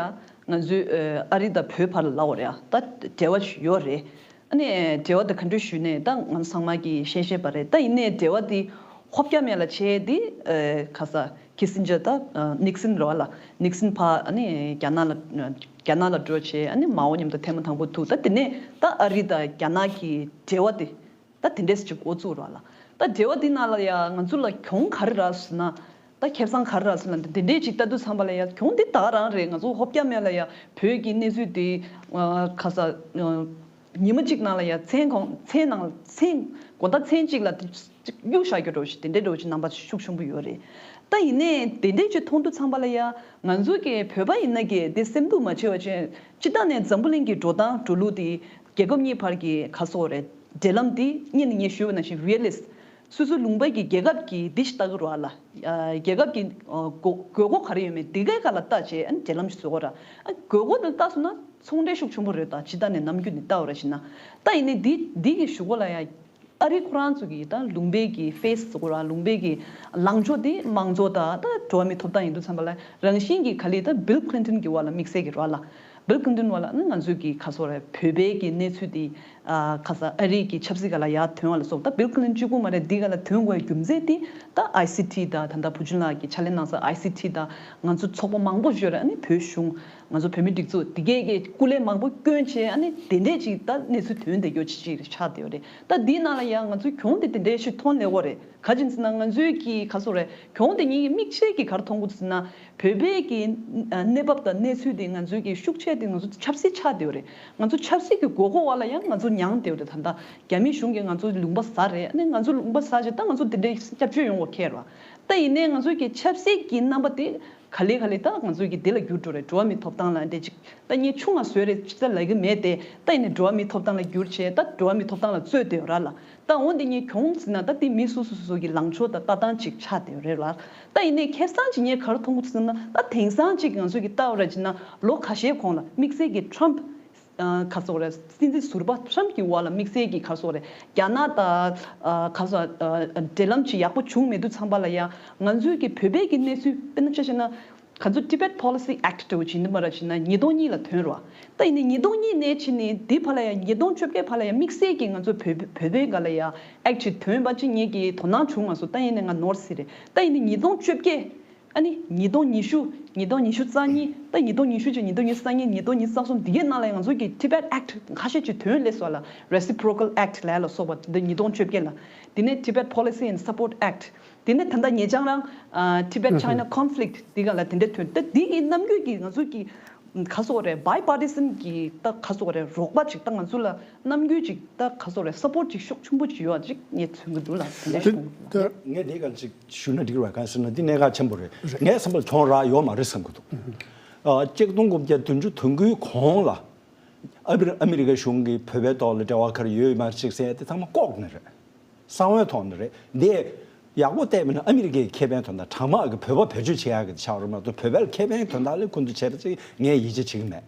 ང་ཚོའི་ཨ་ཨ་རི་དང་བོད་བར་ལ་ལབ་དགོས་རེད་ཡ། ད་འབྲེལ་བ་ཡོད་རེད། ཨ་ནི་འབྲེལ་བ་དེ་ག་འདྲ་ཞུས་ནས་ད་ང་ཚང་མ་གིས་ཤེས་ཤེས་པ་རེད། ད་ཡིན་ནའི་འབྲེལ་བ་དེ་ཧོབ་རྒྱ་མེད་ལ་བྱས་དེ་ཨ་ག་ས་ཁི་སིན་ཇར་ད་ཨ་ནིག་སིན་རེད་བ་ལ། ནིག་སིན་ཕར་ཨ་ནི་རྒྱ་ནག་ལ་རྒྱ་ནག་ལ་འགྲོ་བྱས་ཨ་ནི་མའོ་མཉམ་དུ་ཐེངས་མ་དང་པོ་ཐུག་ད་དེ་ནས་ད་ཨ་རི་དང་རྒྱ་ནག་གི་འབྲེལ་བ་དེ་ད་དེ་འདྲས་ཅིག་འགོ་བཙུགས་རེད་བ་ལ། ད་འབྲེལ་བ་དེ་ནང་ལ་ཡ་ང་ཚོ་ལ་གྱོང་ག་རེ་རག་ཟེར་ན། ད་ཁེ་བཟང་ག་རེ་རག་ཟེར་ན་དེ་འདྲས་ཅིག་ལྟ་དུས་ཙམ་པ་ལ་ཡ་གྱོང་དེ་ད་ག་རང་རེད། ང་ཚོ་ཧོབ་རྒྱ་མེད་ལ་ཡ་བོད་ཀྱི་གནས་ཚུལ་དེ་ཨ་ག་ས་ཨ་ཉི་མ་གཅིག་ནང་ལ་ཡ་མཚན་གང་མཚན་ནང་མཚན་དགོང་དག་མཚན་གཅིག་ལ་དེ་གཡུག་བཞག་རྒྱུ་འདྲ་བོ་ཞིག་དེ་འདྲའི་འདྲ་བོ་ཅིག་རྣམ་པ་ཤུགས་ཆེན་པོ་ཡོད་རེད། ད་ཡིན་ནའི་དེ་འདྲའི་ཅིག་མཐོང་དུས་ཙམ་པ་ལ་ཡ་ང་ཚོ་གི་བོད་པ་ཡིན་ན་གི་དེ་སེམས་སྡུག་མ་བྱེད་པ་བྱས་སྤྱིར་བཏང་ནས་འཛམ་བུ་གླིང་གི་འགྲོ་སྟངས་འགྲོ་ལུགས་དེ་རྒྱལ་ཁབ་གཉིས་བར་གྱི་ག་ཟེར་དགོས་རེད། འབྲེལ་ལམ་དེ་སྔོན་ནས་ངས་ཞུས་པ་ནང་བཞིན་རི་ཡལ་ལི་སི་ སོ་སོའི་ལུང་པའི་གི་རྒྱལ་ཁབ་ཀྱི་འདི་ཞིག་ལྟ་གི་རེད་བ་ལ། ཨ་རྒྱལ་ཁབ་ཀྱི་ཨ་དགོས་དགོས་མཁོ་ག་རེ་ཡོད་མེད་འདི་གའི་སྒང་ལ་ལྟ་བྱས། ཨ་ནི་འབྲེལ་ལམ་ཞིག་བཟོ་དགོས་ར། ཨ་དགོས་མཁོ་དེ་ལྟ་སོང་ན་ཚོང་འབྲེལ་ཤུགས་ཆེན་པོ་རེད། ད་ཇི་ལྟ་ནས་ནམ་རྒྱུན་ནས་ལྟ་བ་ར་ཞིག་ན། ད་ཡིན་ནའི་འདི་འདི་གི་གཞུག་གུ་ལ་ཡ། ཨ་རི་ཁོ་རང་ཚོ་གི་ད་ལུང་པའི་གི་ཕེ་སི་ཟེར་དགོས་ར། ལུང་པའི་གི་ལངས་ཕྱོགས་དེ་དམངས་གཙོ་དང་ད་འགྲོ་བ་མིའི་ཐོབ་ཐང་ཡིན་དུས་ཙམ་པ་ལ་རང་བཞིན་གྱི་ག་ལེ་ད་བིལ་ཁི་ལིན་ཏོན་གྱི་བར་ལ་དམིགས་བསལ་གྱི་ར་ལ། བིལ་ཁི་ལིན་ཏོན་བར་ལ་ནི་ང་ཚོས་གི་ག་སོ་རེད། བོད་པའི་གི་གནས་ཚུལ་དེ་ཨ་ག་ས་ཨ་རི་གི་ཆབ་སྲིད་སྒང་ལ་ཡར་ཐོན་བ་ལ་སོགས། ད་བིལ་ཁི་ལིན་ཏོན་གཅིག་པུ་མ་རེད། འདི་སྒང་ལ་ཐོན་དགོས་རྒྱུ་མཚན་དེ་ད་ཨའི་སི་ཊི་དང་ད་ལྟ་བུ་ཆུང་ལགས་ཀྱིས་ཕྱག་ལས་གནང་ས་ཨའི་སི་ཊི་དང་ང་ཚོ་ཚོགས་པ་མང་པོ་ཡོད་རེད། ཨ་ནི་བོད་གཞུང་ང་ཚོ་བོད་མི་སྒྲིག་འཛུགས་འདི་གས་ཀྱི་སྐུ་ལས་མང་པོ་བསྐྱོན་བྱས། ཨ་ནི་དེ་འདྲས་ཅིག་ད་གནས་ཚུལ་ཐོན་བསྡད་རྒྱུ་ཅིག་ཅིག་ཆགས་བསྡད་ཡོད་རེད། ད་འདིའི་ནང་ལ་ཡང་ང་ཚོའི་གྱོང་དེ་དེ་འདྲས་ཤིག་ཐོན་སླེབས་ཡོད་རེད། ག་ཅི་ཡིན་ཟེར་ན་ང་ཚོའི་གི་ག་སོ་རེད། གྱོང་དེ་ངེད་ཀྱི་དམིགས་བྱས་ཀྱི་ག་རེ་མཐོང་གི་འདུག་ཟེར་ན། བོད་པའི་གི་ཨ་གནས་བབ་དང་གནས་ཚུལ་དེ་ང་ཚོའི་གི་ཤུགས་ཆེ་དེ་ང་ཚོ་ཆབ་སྲིད་ཆགས་བསྡད་ཡོད་རེད། ང་ཚོ་ཆབ་སྲིད་ཀྱི་དགོས་མཁོ་བ་ལ་ཡང་ང་ཚོ་མྱངས་བསྡད་ཡོད་རེད། ད་ལྟ་རྒྱ་མི་གཞུང་གིས་ང་ཚོ་ལུང་པ་ཟ་རེད། ཨ་ནི་ང་ཚོ་ལུང་པ་ཟ་བྱས་ད་ང་ཚོ་དེ་འདྲའི་སྐྱབས་བཅོལ་ཡོང་བ་ཁེལ་རེད་བ། ད་ཡིན་ནའི་ང་ཚོའི་གི་ཆབ་སྲིད་ཀྱི་རྣམ་པ་དེ་ག་ལེ་ག་ལེ་ད་ང་ཚོའི་གི་དེ་ལ་འགྱུར་འགྲོ་རེད། འགྲོ་བ་མིའི་ཐོབ་ཐང་ལ་འདྲ་ཅིག་ད་ངས་ཆུང་ང་བཟོས་རེད་ཅིག་ད་ལབ་གི་མེད་དེ། ད་ཡིན་ནའི་འགྲོ་བ་མིའི་ཐོབ་ཐང་ལ་འགྱུར་བྱས་ད་འགྲོ་བ་མིའི་ཐོབ་ཐང་ལ་རྩོད་བསྡད་ཡོད་ར་ལ། ད་འོན་ཏེ་ངས་གྱོང་ཟེར་ན་ད་དེ་མི་སོ་སོ་སོ་སོ་གི་ལངས་ཕྱོགས་དང་ལྟ་སྟངས་ཅིག་ཆགས་བསྡད་ཡོད་རེད་ལ། ད་ཡིན་ནའི་ཁེ་བཟང་ཅིག་ངས་ག་རེ་མཐོང་གི་འདུག་ཟེར་ན། ད་དེང་སང་ཅིག་ང་ཚོ་གི་ལྟ་བ་ར་ཅིག་ན་ལོ་ཁ་ཤས་གོང་ལ་དམིགས་བསལ་གྱི་ཊམ་ཕ་ཨ་ག་སོ་རེད། སྲིད་འཛིན་ཟུར་པ་ཊམ་ཕ་གི་བར་ལ་དམིགས་བསལ་གྱི་ག་སོ་རེད། རྒྱ་ནག་དང་ཨ་ག་སོ་ཨ་འབྲེལ་ལམ་ཅིག་ཡག་པོ་བྱུང་མེད་དུས་ཙམ་པ་ལ་ཡང་ང་ཚོའི་གི་བོད་པའི་གི་གནས་ཚུལ་དཔེར་ན་ཆ་བཞག་ན། ག་ཚོད་Tibet Policy Act འདྲ་བོ་ཅིག་འདི་མ་ར་ཅིག་ན་ཉིས་སྟོང་གཉིས་ལ་ཐོན་རོ། ད་ཡིན་ནའི་ཉིས་སྟོང་གཉིས་ནས་ཕྱིན་ནས་འདི་བར་ལ་ཡང་ཉིས་སྟོང་བཅོ་བརྒྱད་བར་ལ་ཡང་དམིགས་བསལ་གྱི་ང་ཚོ་བོད་བོད་པའི་སྒང་ལ་ཡང་ཨེག་ཅིག་ཐོན་པ་ཅིག་ངེད་ཀྱི་དོ་སྣང་བྱུང་མ་སོང་། ད་ཡིན་ནའི་ང་ནོར་སྲིད་རེད། ད་ཡིན་ནའི་ཉིས་སྟོང་བཅོ་བརྒྱད། ཨ་ནི་ཉིས་སྟོང་ཉི་ཤུ། ཉིས་སྟོང་ཉི་ཤུ་རྩ་གཉིས། ད་ཉིས་སྟོང་ཉི་ཤུ་ཅིག་ཉིས་སྟོང་ཉི་ཤུ་རྩ་གཉིས། ཉིས་སྟོང་ཉི་ཤུ་རྩ་གསུམ་འདི་གའི་ནང་ལ་ཡང་ང་ཚོ་གི་Tibet Act ཁ་ཤས་ཅིག་ཐོན་སླེབས་སོང་ལ། Reciprocal Act ལབ་ལ་སོགས་པ་འདི་ཉིས་སྟོང་བཅོ་བརྒྱད་ལ། དེ་ནས་Tibet Policy and Support Act། དེ་ནས་ད་ལྟ་ཉེ་ཆར་རང་ཨ་Tibet China Conflict འདི་ག་ལ་དེ་འདྲ་ཐོན། ད་འདི་གི་རྣམ་འགྱུར་གྱི་ང་ཚོ་གི་ག་སོགས་རེད། Bipartisan གི་ད་ག་སོགས་རེད། རོགས་པ་ཅིག་ད་ང་ཚོ་ལ་རྣམ་འགྱུར་ཅིག་ད་ག་སོགས་རེད། སཔོར་ཊི་ཅིག་ཤུགས་ཆེན་པོ་ཅིག་ཡོད་ཅིག་ངས་མཚོན་གི་འདུག་ལ། དེ་འདྲ་ཤོད་གི་འདུག་ལ། ངས་དེ་ག་ཅིག་ཞུ་ན་འགྲིག་རེད་བ། གང་ཟེར་ན་འདི་གནད་འགག་ཆེན་པོ་རེད། ངས་བསམ་པར་གྱོང་རག་ཡོད་མ་རེད་བསམ་གི་འདུག་ཨ་གཅིག་སྟོང་དགུ་བརྒྱ་བདུན་ཅུ་དོན་དགུའི་གོང་ལ་ཨ་མི་རི་ཨ་མི་རི་ཀའི་གཞུང་གིས་བོད་པའི་ཐོག་ལ་འབྲེལ་བ་ག་རེ་ཡོད་མ་རེད་ཅིག་ཟེར་ཡ་དེ་ཚང་མ་ལྐོག་ནས་རེད། གསང་བའི་ཐོག་ནས་རེད། འདི་ཡག་པོ་བལྟས་པ་ན་ཨ་མི་རི་ཀའི་ཁེ་ཕན་དོན་དག་དྲང་མ་གི་བོད་པ་བེད་སྤྱོད་བྱེད་ཡག་གི་ཆགས་རེད་མ་གཏོགས་བོད་པའི་ཁེ་ཕན་དོན་དག་ལ་ཁོང་ཚོ་བྱས་པ་ཅིག་ངས་ཡིད་ཆེས་བྱེད་ཀྱི་མེད།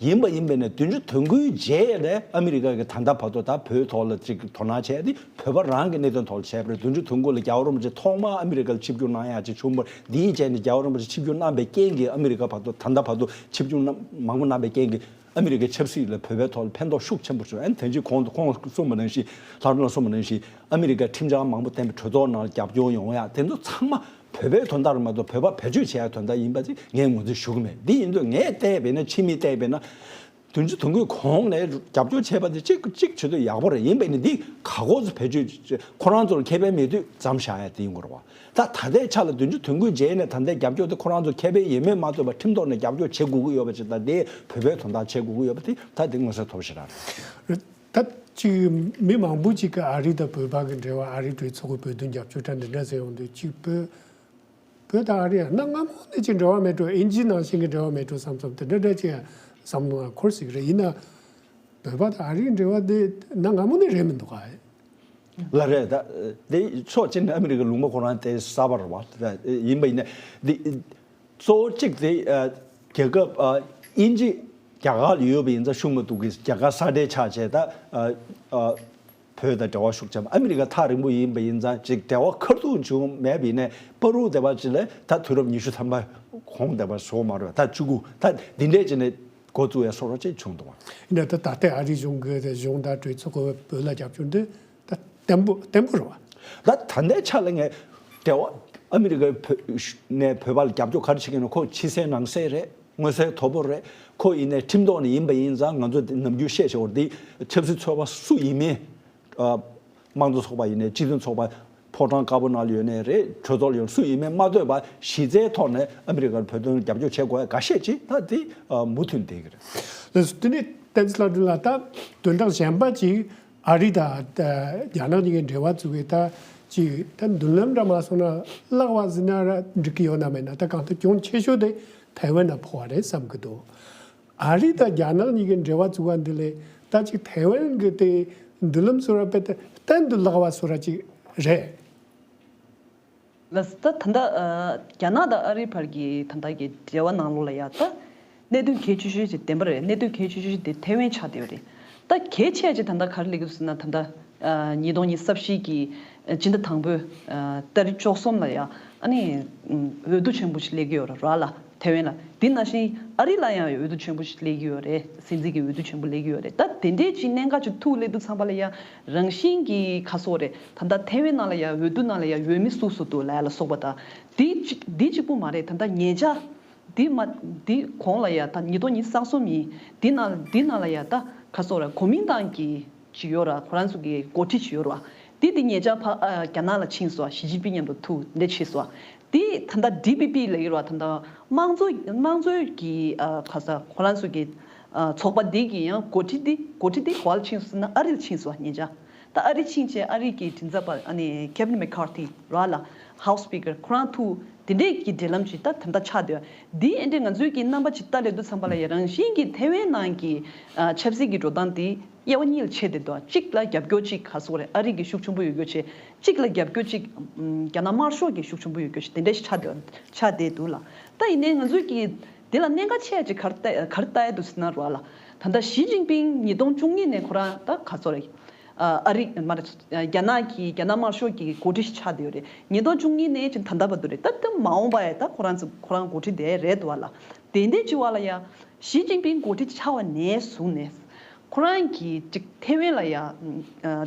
ཡིན་པ་ཡིན་པས་ན་བདུན་ཅུ་དོན་དགུའི་རྗེས་ལ་ཨ་མི་རི་ཀ་གི་ད་ལྟ་བར་དུ་ད་བོད་ཐོག་ལ་ཅིག་དོ་སྣང་བྱས་ཏེ་བོད་པ་རང་གི་གནད་དོན་ཐོག་ལ་བྱས་པ་རེད། བདུན་ཅུ་དོན་དགུ་ལ་རྒྱལ་བ་རིན་པོ་ཆེ་ཐོག་མར་ཨ་མི་རི་ཀ་ལ་ཆིབས་བསྒྱུར་གནང་ཡག་ཅིག་བྱུང་བ་རེད། འདིའི་རྗེས་ནས་རྒྱལ་བ་རིན་པོ་ཆེ་ཆིབས་བསྒྱུར་གནང་བའི་རྐྱེན་གྱིས་ཨ་མི་རི་ཀ་བར་དུ་ད་ལྟ་བར་དུ་ཆིབས་བསྒྱུར་གནང་མང་པོ་གནང་བའི་རྐྱེན་གྱིས་ཨ་མི་རི་ཀའི་ཆབ་སྲིད་ལ་བོད་པའི་ཐོག་ལ་ཕན་ཐོགས་ཤུགས་ཆེན་པོ་བྱུང་། ཨ་ནི་དེ་རྗེས་གོང་དུ་ཁོང་གསུངས་པ་ནང་བཞིན་ལྷག་དོན་ལ་གསུངས་པ་ནང་བཞིན་ཨ་མི་རི་ཀའི་ཁྲིམས་འཆར་མང་པོ་བཏོན་པའི་གྲོས་ཚོགས་ནང་ལ་རྒྱབ་སྐྱོར་ཡོང་ཡག་དེ་ཚོ་ཚང་མ་བོད་པའི་དོན་དག་རེད་མ་གཏོགས་བོད་པ་བེད་སྤྱོད་བྱེད་ཡག་དོན་དག་ཡིན་པ་ཅིག་ངས་ངོས་འཛིན་ཞུ་གི་མེད། འདི་ཡིན་དུས་ངས་བལྟས་པས་ན་ཕྱི་མིག་བལྟས་པས་ན། བདུན་ཅུ་དོན་དགུའི་གོང་ནས་རྒྱབ་སྐྱོར་བྱས་པ་དེ་གཅིག་གཅིག་བྱེད་དུས་ཡག་པོ་རེད། ཡིན་པས་ནི་འདི་ག་གོ་ཚོད་བེད་སྤྱོད་ཁོ་རང་ཚོར་ཁེ་ཕན་མེད་དུས་མཚམས་བཞག་ཡ་དེ་ཡིན་དགོས་རེད་བ། ད་ད་ལྟའི་ཆ་ལ་བདུན་ཅུ་དོན་དགུའི་རྗེས་ནས་ད་ལྟའི་རྒྱབ་སྐྱོར་དེ་ཁོ་རང་ཚོར་ཁེ་ཕན་ཡོད་མེད་མ་ལྟོས་པར་ཁྲིམས་ཐོག་ནས་རྒྱབ་སྐྱོར་བྱེད་དགོས་ཀྱི་ཡོད་པ་ཅིག་དང་དེ་བོད་པའི་དོན་དག་བྱེད་དགོས་ཀྱི་ཡོད་པ་དེ་ད་དེ་མངོན་གསལ་དོད་པོ་ཞིག་རེད། ད་ཅིག་མི་མང་པོ་ཅིག་གིས་ཨ་རི་དང་བོད་པ་གི་འབྲེལ་བ། ཨ་རི་གྲོས་ཚོགས་ཀྱི་བོད་དོན་རྒྱབ་སྐྱོར་ད་འདི་འདྲ་ཟེར་ཡོང་དུས་ཅིག་བོད། བོད་དང་ཨ་རི་ཡང་གནའ་སྔ་མོ་ནས་ཅིག་འབྲེལ་བ་མེད་འགྲོ། ཨིན་ཇི་ནང་བཞིན་གྱི་འབྲེལ་བ་མེད་འགྲོ་བསམ་བསམ་དེ་འདྲ་འདྲ་ཅིག་ཡང་བསམ་བློ་ཡང་འཁོར་སྲིད་ཀྱི་རེད། ཡིན་ན་བོད་པ་དང་ཨ་རིའི་འབྲེལ་བ་དེ་གནའ་སྔ་མོ་ནས་རེད་མི་འདུག་ག་ལ་རེད། ད་དེ་ཕྱོགས་གཅིག་ནས་ཨ་མི་རི་ཀའི་ལུང་པ་ཁོ་རང་དེ་གསར་པ་རེད་བ། ད་ཡིན་པ་ཡིན་ན་འདི་གཙོ་བོ་གཅིག་དེ་རྒྱལ་ཁབ་ཨིན་ཇི་རྒྱ་གར་ལ་ཡོད་པ་ཡིན་ཙང་ཤུགས་མ་གཏོགས་ཀྱི་རྒྱ་གར་ས་འབྲེལ་ཆགས་བྱས་ད། བོད་དང་འབྲེལ་བ་ཤུགས་ཆེན་པོ། ཨ་མི་རི་ཀ་ཐག་རིང་པོ་ཡིན་པ་ཡིན་ཙང་ཅིག་འབྲེལ་བ་ཁ་ཐུག་བྱུང་མེད་པ་ཡིན་ནའི་བར་དུ་དེ་བ་ཅིག་ལ་ད་དུས་རབས་ཉི་ཤུ་ཐམ་པ་གོང་དེ་བ་བཟོ་མ་རེད། ད་བཅུ་དགུ་ད་འདི་འདྲས་ཅིག་ནས་འགོ་བཙུགས་ཡ་སོགས་ར་ཅིག་བྱུང་འདུག་བ། ཡིན་ན་ད་ད་ལྟའི་ཨ་རི་གཞུང་གི་གཞུང་དང་གྲོས་ཚོགས་ཀྱི་བོད་ལ་རྒྱབ་སྐྱོར་འདི་ད་བརྟན་པོ་བརྟན་པོ་རེད་བ། ད་ད་ལྟའི་ཆ་ལ་ངས་འབྲེལ་བ་ཨ་མི་རི་ཀའི་བོད་ནས་བོད་པ་ལ་རྒྱབ་སྐྱོར་ག་རེ་བྱེད་ཀྱི་ཡོད་ན་ཁོ་ཕྱི་གསལ་ནང་གསལ་རེད། མངོན་གསལ་དོད་པོ་རེད། ཁོ་ཡིན་ནའི་ཁྲིམས་ཐོག་ནས་ཡིན་པ་ཡིན་ཙང་ང་ཚོ་ནམ་རྒྱུན་བཤད་བཞག་པ་འདི་ཆབ་སྲིད་ཚོགས་པ་སུ་ཡིན་མིན། དམངས་གཙོ་ཚོགས་པ་ཡིན་ནའི་སྤྱི་མཐུན་ཚོགས་པ་ཕོ་བྲང་དཀར་པོ་ནང་ལ་ཡོད་ནའི་རེད། གྲོས་ཚོགས་ལ་ཡོད་སུ་ཡིན་མིན་མ་ལྟོས་པར་གཞི་རྩའི་ཐོག་ནས་ཨ་མི་རི་ཀར་བོད་དོན་རྒྱབ་སྐྱོར་བྱེད་དགོས་ཡ་འགའ་ཤས་ཅིག་ད་དེ་མུ་མཐུད་བསྡད་ཀྱི་རེད། ལགས་སོ། དེ་ནས་བསྟན་འཛིན་ལྷ་སྒྲོན་ལགས་ད་དོན་དག་གཞན་པ་ཅིག་ཨ་རི་དང་རྒྱ་ནག་གཉིས་ཀྱི་འབྲེལ་བ་བཙུགས་པའི་ད་ཅིག་ད་མདུན་ལམ་འདྲ་མ་སོང་ན་བརླག་པ་ཟེར་ན་ར་འགྲིག་གི་ཡོད་ན་མེད་ན། ད་གང་ལྟར་གྱོང་ཆེ་ཤོས་དེ་ཐའེ་ཝན་ལ་ཕོག་པ་རེད་བསམ་གྱི་འདུག་ཨ་རི་དང་རྒྱ་ནག་གཉིས་ཀྱི་འབྲེལ་བ་བཙུགས་པ་འདི་ལས་ད་ཅིག་ཐའེ་ཝན་གྱི་དེ་མདུན་ལམ་བཟོ་ར་དཔེ་ད་གཏན་དུ་བརླག་པ་བཟོ་ར་ཅིག་ རེད། ལགས། ད་ད་ལྟ་ཨ་རྒྱ་ནག་དང་ཨ་རིའི་བར་གྱི་ད་ལྟ་གི་འབྲེལ་བ་ནང་ལོགས་ལ་ཡ་ད་གནད་དོན་གལ་ཆེ་ཤོས་ཅིག་བདེན་པ་རེད། གནད་དོན་གལ་ཆེ་ཤོས་ཅིག་དེ་ཐེ་ཝན་ཆགས་བསྡད་ཡོད་རེད། ད་གལ་ཆེ་ཅིག་ད་ལྟ་ག་རེ་སླེབས་ཀྱི་འདུག་ཟེར་ན། ད་ལྟ་ཨ་ཉིས་སྟོང་ཉི་ཤུ་རྩ་བཞི་གི་ཨ་སྤྱི་ཟླ་དང་པོའི་ཨ་ཏ་རིག་བཅུ་གསུམ་ལ་ཡ་ཨ་ནི་འོས་བསྡུ་ཆེན་པོ་ཞིག་སླེབས་ཀྱི་ཡོད་རེད་ར་ལ། ཐེ་ཝན་ལ། དེ་ནང་བཞིན་ཨ་རི་ལ་ཡང་འོས་བསྡུ་ཆེན་པོ་ཞིག་སླེབས་ཀྱི་ཡོད་རེད། སྲིད་འཛིན་གྱི་འོས་བསྡུ་ཆེན་པོ་སླེབས་ཀྱི་ཡོད་རེད། ད་དེ་འདྲའི་ཅིག་གནད་འགག་ཅིག་ཐུག་སླེབས་དུས་ཙམ་པ་ལ་ཡང་རང་བཞིན་གྱིས་ག་སོག་རེད། ད་ལྟ་ཐེ་ཝན་ནང་ལ་ཡང་འོས་བསྡུ་ནང་ལ་ཡང་འོས་མི་སུ་སུ་འདུག་ལབ་ཡ་ལ་སོགས་པ་དང་། དེ་གཅིག་དེ་གཅིག་པུ་མ་རེད། ད་ལྟ་ཉེ་ཆར་དེ་མ་དེ་གོང་ལ་ཡང་ད་ཉིས་སྟོང་ཉི་ཤུ་རྩ་གསུམ་ཡིན། དེ་ནང་དེ་ནང་ལ་ཡང་ད་ག་སོག་རེད། གོ་མིན་ཏང་གི་ཅིག་ཡོད་ར། ཁོ་རང་ཚོ་གི་འགོ་ཁྲིད་ཅིག་ཡོད་ར། དེ་དེ་ཉེ་ཆར་ཕ་ཨ་རྒྱ་ནག་ལ་ཕྱིན་སོང་། ཞི་ཅིན་ཕིང་མཉམ་དུ་ཐུག་འདི་བྱས་སོང་། དེ་ད་ལྟ་ཌི་པི་པི་ལབ་ཀྱི་ར། ད་ལྟ་དམངས་གཙོ་དམངས་གཙོའི་གི་ཨ་ག་ས་ཁོ་རང་ཚོ་གི་ཨ་ཚོགས་པ་འདི་གི་ཡང་འགོ་ཁྲིད་འདི་འགོ་ཁྲིད་འདི་ག་པར་ཕྱིན་སོང་ཟེར་ན་ཨ་རི་ལ་ཕྱིན་སོང་། ཉེ་ཆར་ད་ཨ་རི་ཕྱིན་བྱས་ཨ་རི་གི་མགྲིན་ཚབ་པ་ཨ་ནི་ཀེ་ཝིན་མེ་ཁར་ཐི་ར་ལ་ཧའུ་སི་སྤི་ཀར་ཁོ་རང་ཐུག་དེ་འདྲས་ཀྱི་འབྲེལ་ལམ་ཅིག་ད་ད་ལྟ་ཆགས་བསྡད་ཡོད། འདི་ཨེ་འདྲས་ང་ཚོའི་གི་རྣམ་པ་ཅིག་ལྟ་སླེབས་དུས་ཙམ་པ་ལ་ཡ་རང་བཞིན་གྱི་ཐེ་ཝན་ནང་གི་ཨ་ཆབ་སྲིད་ཀྱི་འགྲོ་སྟངས་དེ་དབྱེ་བ་གཉིས་ལ་ཕྱེ་བསྡད་འདུག་གཅིག་ལ་རྒྱབ་སྐྱོར་གཅིག་ག་སོག་རེད། ཨ་རི་གི་ཤུགས་ཆེན་པོ་ཡོད་རྒྱུ་བྱས། གཅིག་ལ་རྒྱབ་སྐྱོར་གཅིག་ཨམ་རྒྱ་ནག་དམར་ཤོག་གི་ཤུགས་ཆེན་པོ་ཡོད་རྒྱུ་བྱས། དེ་འདྲ་ཞིག་ཆགས་བསྡད་ཆགས་བསྡད་འདུག་ལ། ད་ཡིན་ནའི་ང་ཚོས་ཀྱི་དེ་ལ་གནད་འགག་ཆེ་ཅིག་ག་རེ་ལྟ་ག་རེ་ལྟ་ཡ་འདུག་ཟེར་ན་ར་ལ། ད་ལྟ་ཞི་ཅིན་ཕིང་ཉིས་སྟོང་བཅུ་གཉིས་ནས་ཁོ་རང་ད་ག་སོག་རེད། ཨ་རི་མ་རེད། རྒྱ་ནག་གི་རྒྱ་ནག་དམར་ཤོག་གི་འགོ་ཁྲིད་ཞིག་ཆགས་བསྡད་ཡོད་རེད། ཉིས་སྟོང་བཅུ་གཉིས་ནས་ཅིག་ད་ལྟ་བར་དུ་རེད། ད་ད་མ་འོངས་པ་ཡ་ད་ཁོ་རང་ཚོ་ཁོ་རང་འགོ་ཁྲིད་དེ་རེད་འདུག་བ་ལ། དེ་འདྲའི་ཅིག་བ་ལ་ཡ་ཞི་ཅིན་ཕིང་འགོ་ཁྲིད་ཆགས་པ་ནས་བཟུང་ནས་ཁོ་རང་གིས་ཅིག་ཐེ་ཝན་ལ་ཡ་ཨ་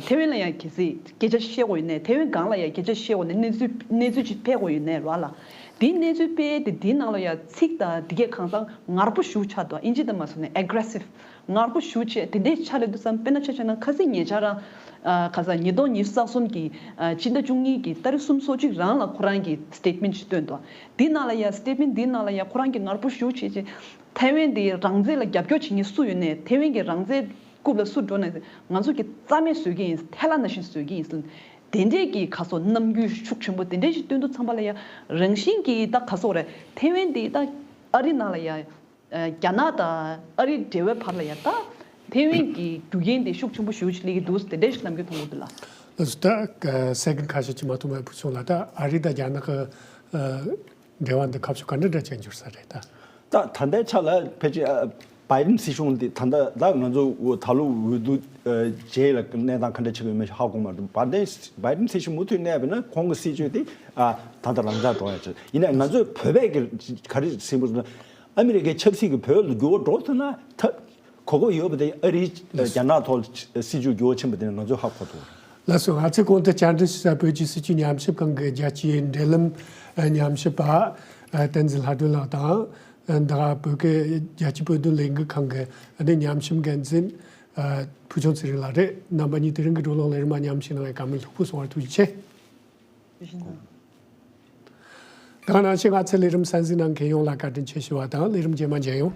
ཐེ་ཝན་ལ་ཡ་གལ་སྲིད་སྐད་ཆ་བཤད་དགོས་ཡོད་ནས། ཐེ་ཝན་སྒང་ལ་ཡ་སྐད་ཆ་བཤད་དགོས་ནས། གནས་ཚུལ་གནས་ཚུལ་ཅིག་སྤེལ་དགོས་ཡོད་ནས་ར་ལ། དེའི་གནས་ཚུལ་སྤེལ་དེ་དེའི་ནང་ལ་ཡ་ཚིག་དང་དེ་གས་གང་ཚང་ངར་པོ་ཞེ་པོ་ཆགས་འདུག་ཨིན་ཇི་དུ་མ་སོང་ནས་ཨེ་གྷི་རེ་སིབ། ངར་པོ་ཞེ་པོ་བྱས་དེ་འདྲའི་ཆགས་སླེབས་དུས་ཙམ། དཔེར་ན་ཆ་བཞག་ན་ཁ་སང་ཉེ་ཆར་རང་ཨ་ག་ས་ཉིས་སྟོང་ཉི་ཤུ་རྩ་གསུམ་གི་ཨ་སྤྱི་ཟླ་བཅུ་གཉིས་ཀྱི་ཏ་རིག་སུམ་ཅུ་སོ་གཅིག་རང་ལ་ཁོ་རང་གིས་སི་ཊེཊ་མེན་ཊི་ཅིག་བཏོན་འདུག་དེའི་ནང་ལ་ཡ་སི་ཊེཊ་མེན་ཊི་དེའི་ནང་ལ་ཡ་ཁོ་རང་གིས་ངར་པོ་ཞེ་པོ་བྱས་བྱས་ཐའེ་ཝན་དེ་རང་བཙན་ལ་རྒྱབ་སྐྱོར་བྱེད་མཁན་སུ་ཡོད་ནས། ཐའེ་ཝན་གྱི་རང་བཙན་རྐུབ་ལ་སུ་འགྲོ་ནས་ང་ཚོ་གི་རྩ་མེད་བཟོ་གི་ཡིན། ཐལ་བ་ནང་བཞིན་བཟོ་གི་ཡིན་ཟེར། དེ་འདྲས་ཀྱི་ག་སོག་རྣམ་འགྱུར་ཤུགས་ཆེན་པོ་དེ་འདྲས་ཞིག་སྟོན་དུས་ཙམ་པ་ལ་ཡ་རང་བཞིན་གྱིས་ད་ག་སོག་རེད། ཐའེ་ཝན་དེ་ད་ཨ་རི་ནང་ལ་ཡ་ཨ་རྒྱ་ནག་དང་ཨ་རིའི་འབྲེལ་བའི་བར་ལ་ཡ་ད་ཐའེ་ཝན་གྱི་རྒྱུ་རྐྱེན་དེ་ཤུགས་ཆེན་པོ་ཞེ་པོ་ཅིག་སླེབས་ཀྱི་འདུག་དེ་འདྲས་ཞིག་ནམ་རྒྱུན་མཐོང་གི་འདུག་ལ། ལགས་སོ། ད་ག་སེ་ཀན་ཁ་ཤས་ཅིག་མ་ཐུབ་པའི་བུ་ཆུང་ལ། ད་ཨ་རི་དང་རྒྱ་ནག་གི་ཨ་འབྲེལ་བ་འདི་ཁ་ཕྱོགས་ག་འདྲ་འདྲ་ཅན་འགྱུར་ས་རེད་ད། ད་ད་ལྟའི་ཆ་ལ་ཕལ་ཆེར་ཨ་བའི་ཌེན་སྲིད་གཞུང་འདི་ད་ལྟ་ད་ང་ཚོ་འོ་ད་ལོ་འོས་བསྡུ་ཨ་རྗེས་ལ་གནས་སྟངས་ག་འདྲ་ཆགས་ཀྱི་ཡོད་མེད་ཧ་གོ་མ་ཐུབ། བའི་ཌེན་བའི་ཌེན་སྲིད་གཞུང་མུ་མཐུད་གནས་པ་ཡིན་ན་ཁོང་གི་སྲིད་བྱུས་དེ་ཨ་ད་ལྟ་རང་འཇགས་འགྲོ་ཡ་ཆགས། ཡིན་ནའི་ང་ཚོས་བོད་པས་ཀྱི་ག་རེ་ཟེར་བ་ཟེར་ན། ཨ་མི་རི་ཀའི་ཆབ་སྲིད་ཀྱི་བོད་ལ་འགྱུར་བ་འགྲོ་ཐུབ་ན་ད་གོ་སྐབས་ཡོད་པ་དེ། ཨ་རིའི་རྒྱ་ནག་ཐོག་ལ་སྲིད་བྱུས་འགྱུར་བ་ཕྱིན་པ་དེ་ནི་ང་ཚོས་ཧ་གོ་ཐུབ། ལགས་སོ། ང་ཚོས་གོང་དུ་བཅར་འདྲི་ཞུ་ས་བོད་ཀྱི་སྲིད་བྱུས་ཉམས་ཞིབ་ཁང་གི་རྒྱལ་སྤྱིའི་འབྲེལ་ལམ་ཉམས་ཞིབ་པ་བསྟན་འཛིན་ལྷ་སྒྲོན་ལགས་དང་། ད་བོད་ཀྱི་རྒྱལ་སྤྱིའི་བོད་དོན་ལས་འགུལ་ཁང་གི་ཨ་ནི་ཉམས་ཞིབ་འགན་འཛིན་ཕུལ་བྱུང་ཚེ་རིང་ལགས་རེད། རྣམ་པ་གཉིས་དེ་རིང་གི་བགྲོ་གླེང་ལས་རིམ་མ་ཉམས་ཞིབ་གནང་བའི་བཀའ་མོལ་ལྷུག་པོ་གསུང་བར་ཐུགས་རྗེ་ཆེ། ད་ག་ནང་བཞིན་ང་ཚོའི་ལས་རིམ་གསན་གཟིགས་གནང་མཁན་ཡོངས་ལ་བཀའ་དྲིན་ཆེ་ཞུ་བ་དང་། ལས་རིམ་རྗེས་མ་མཇལ་ཡོང་།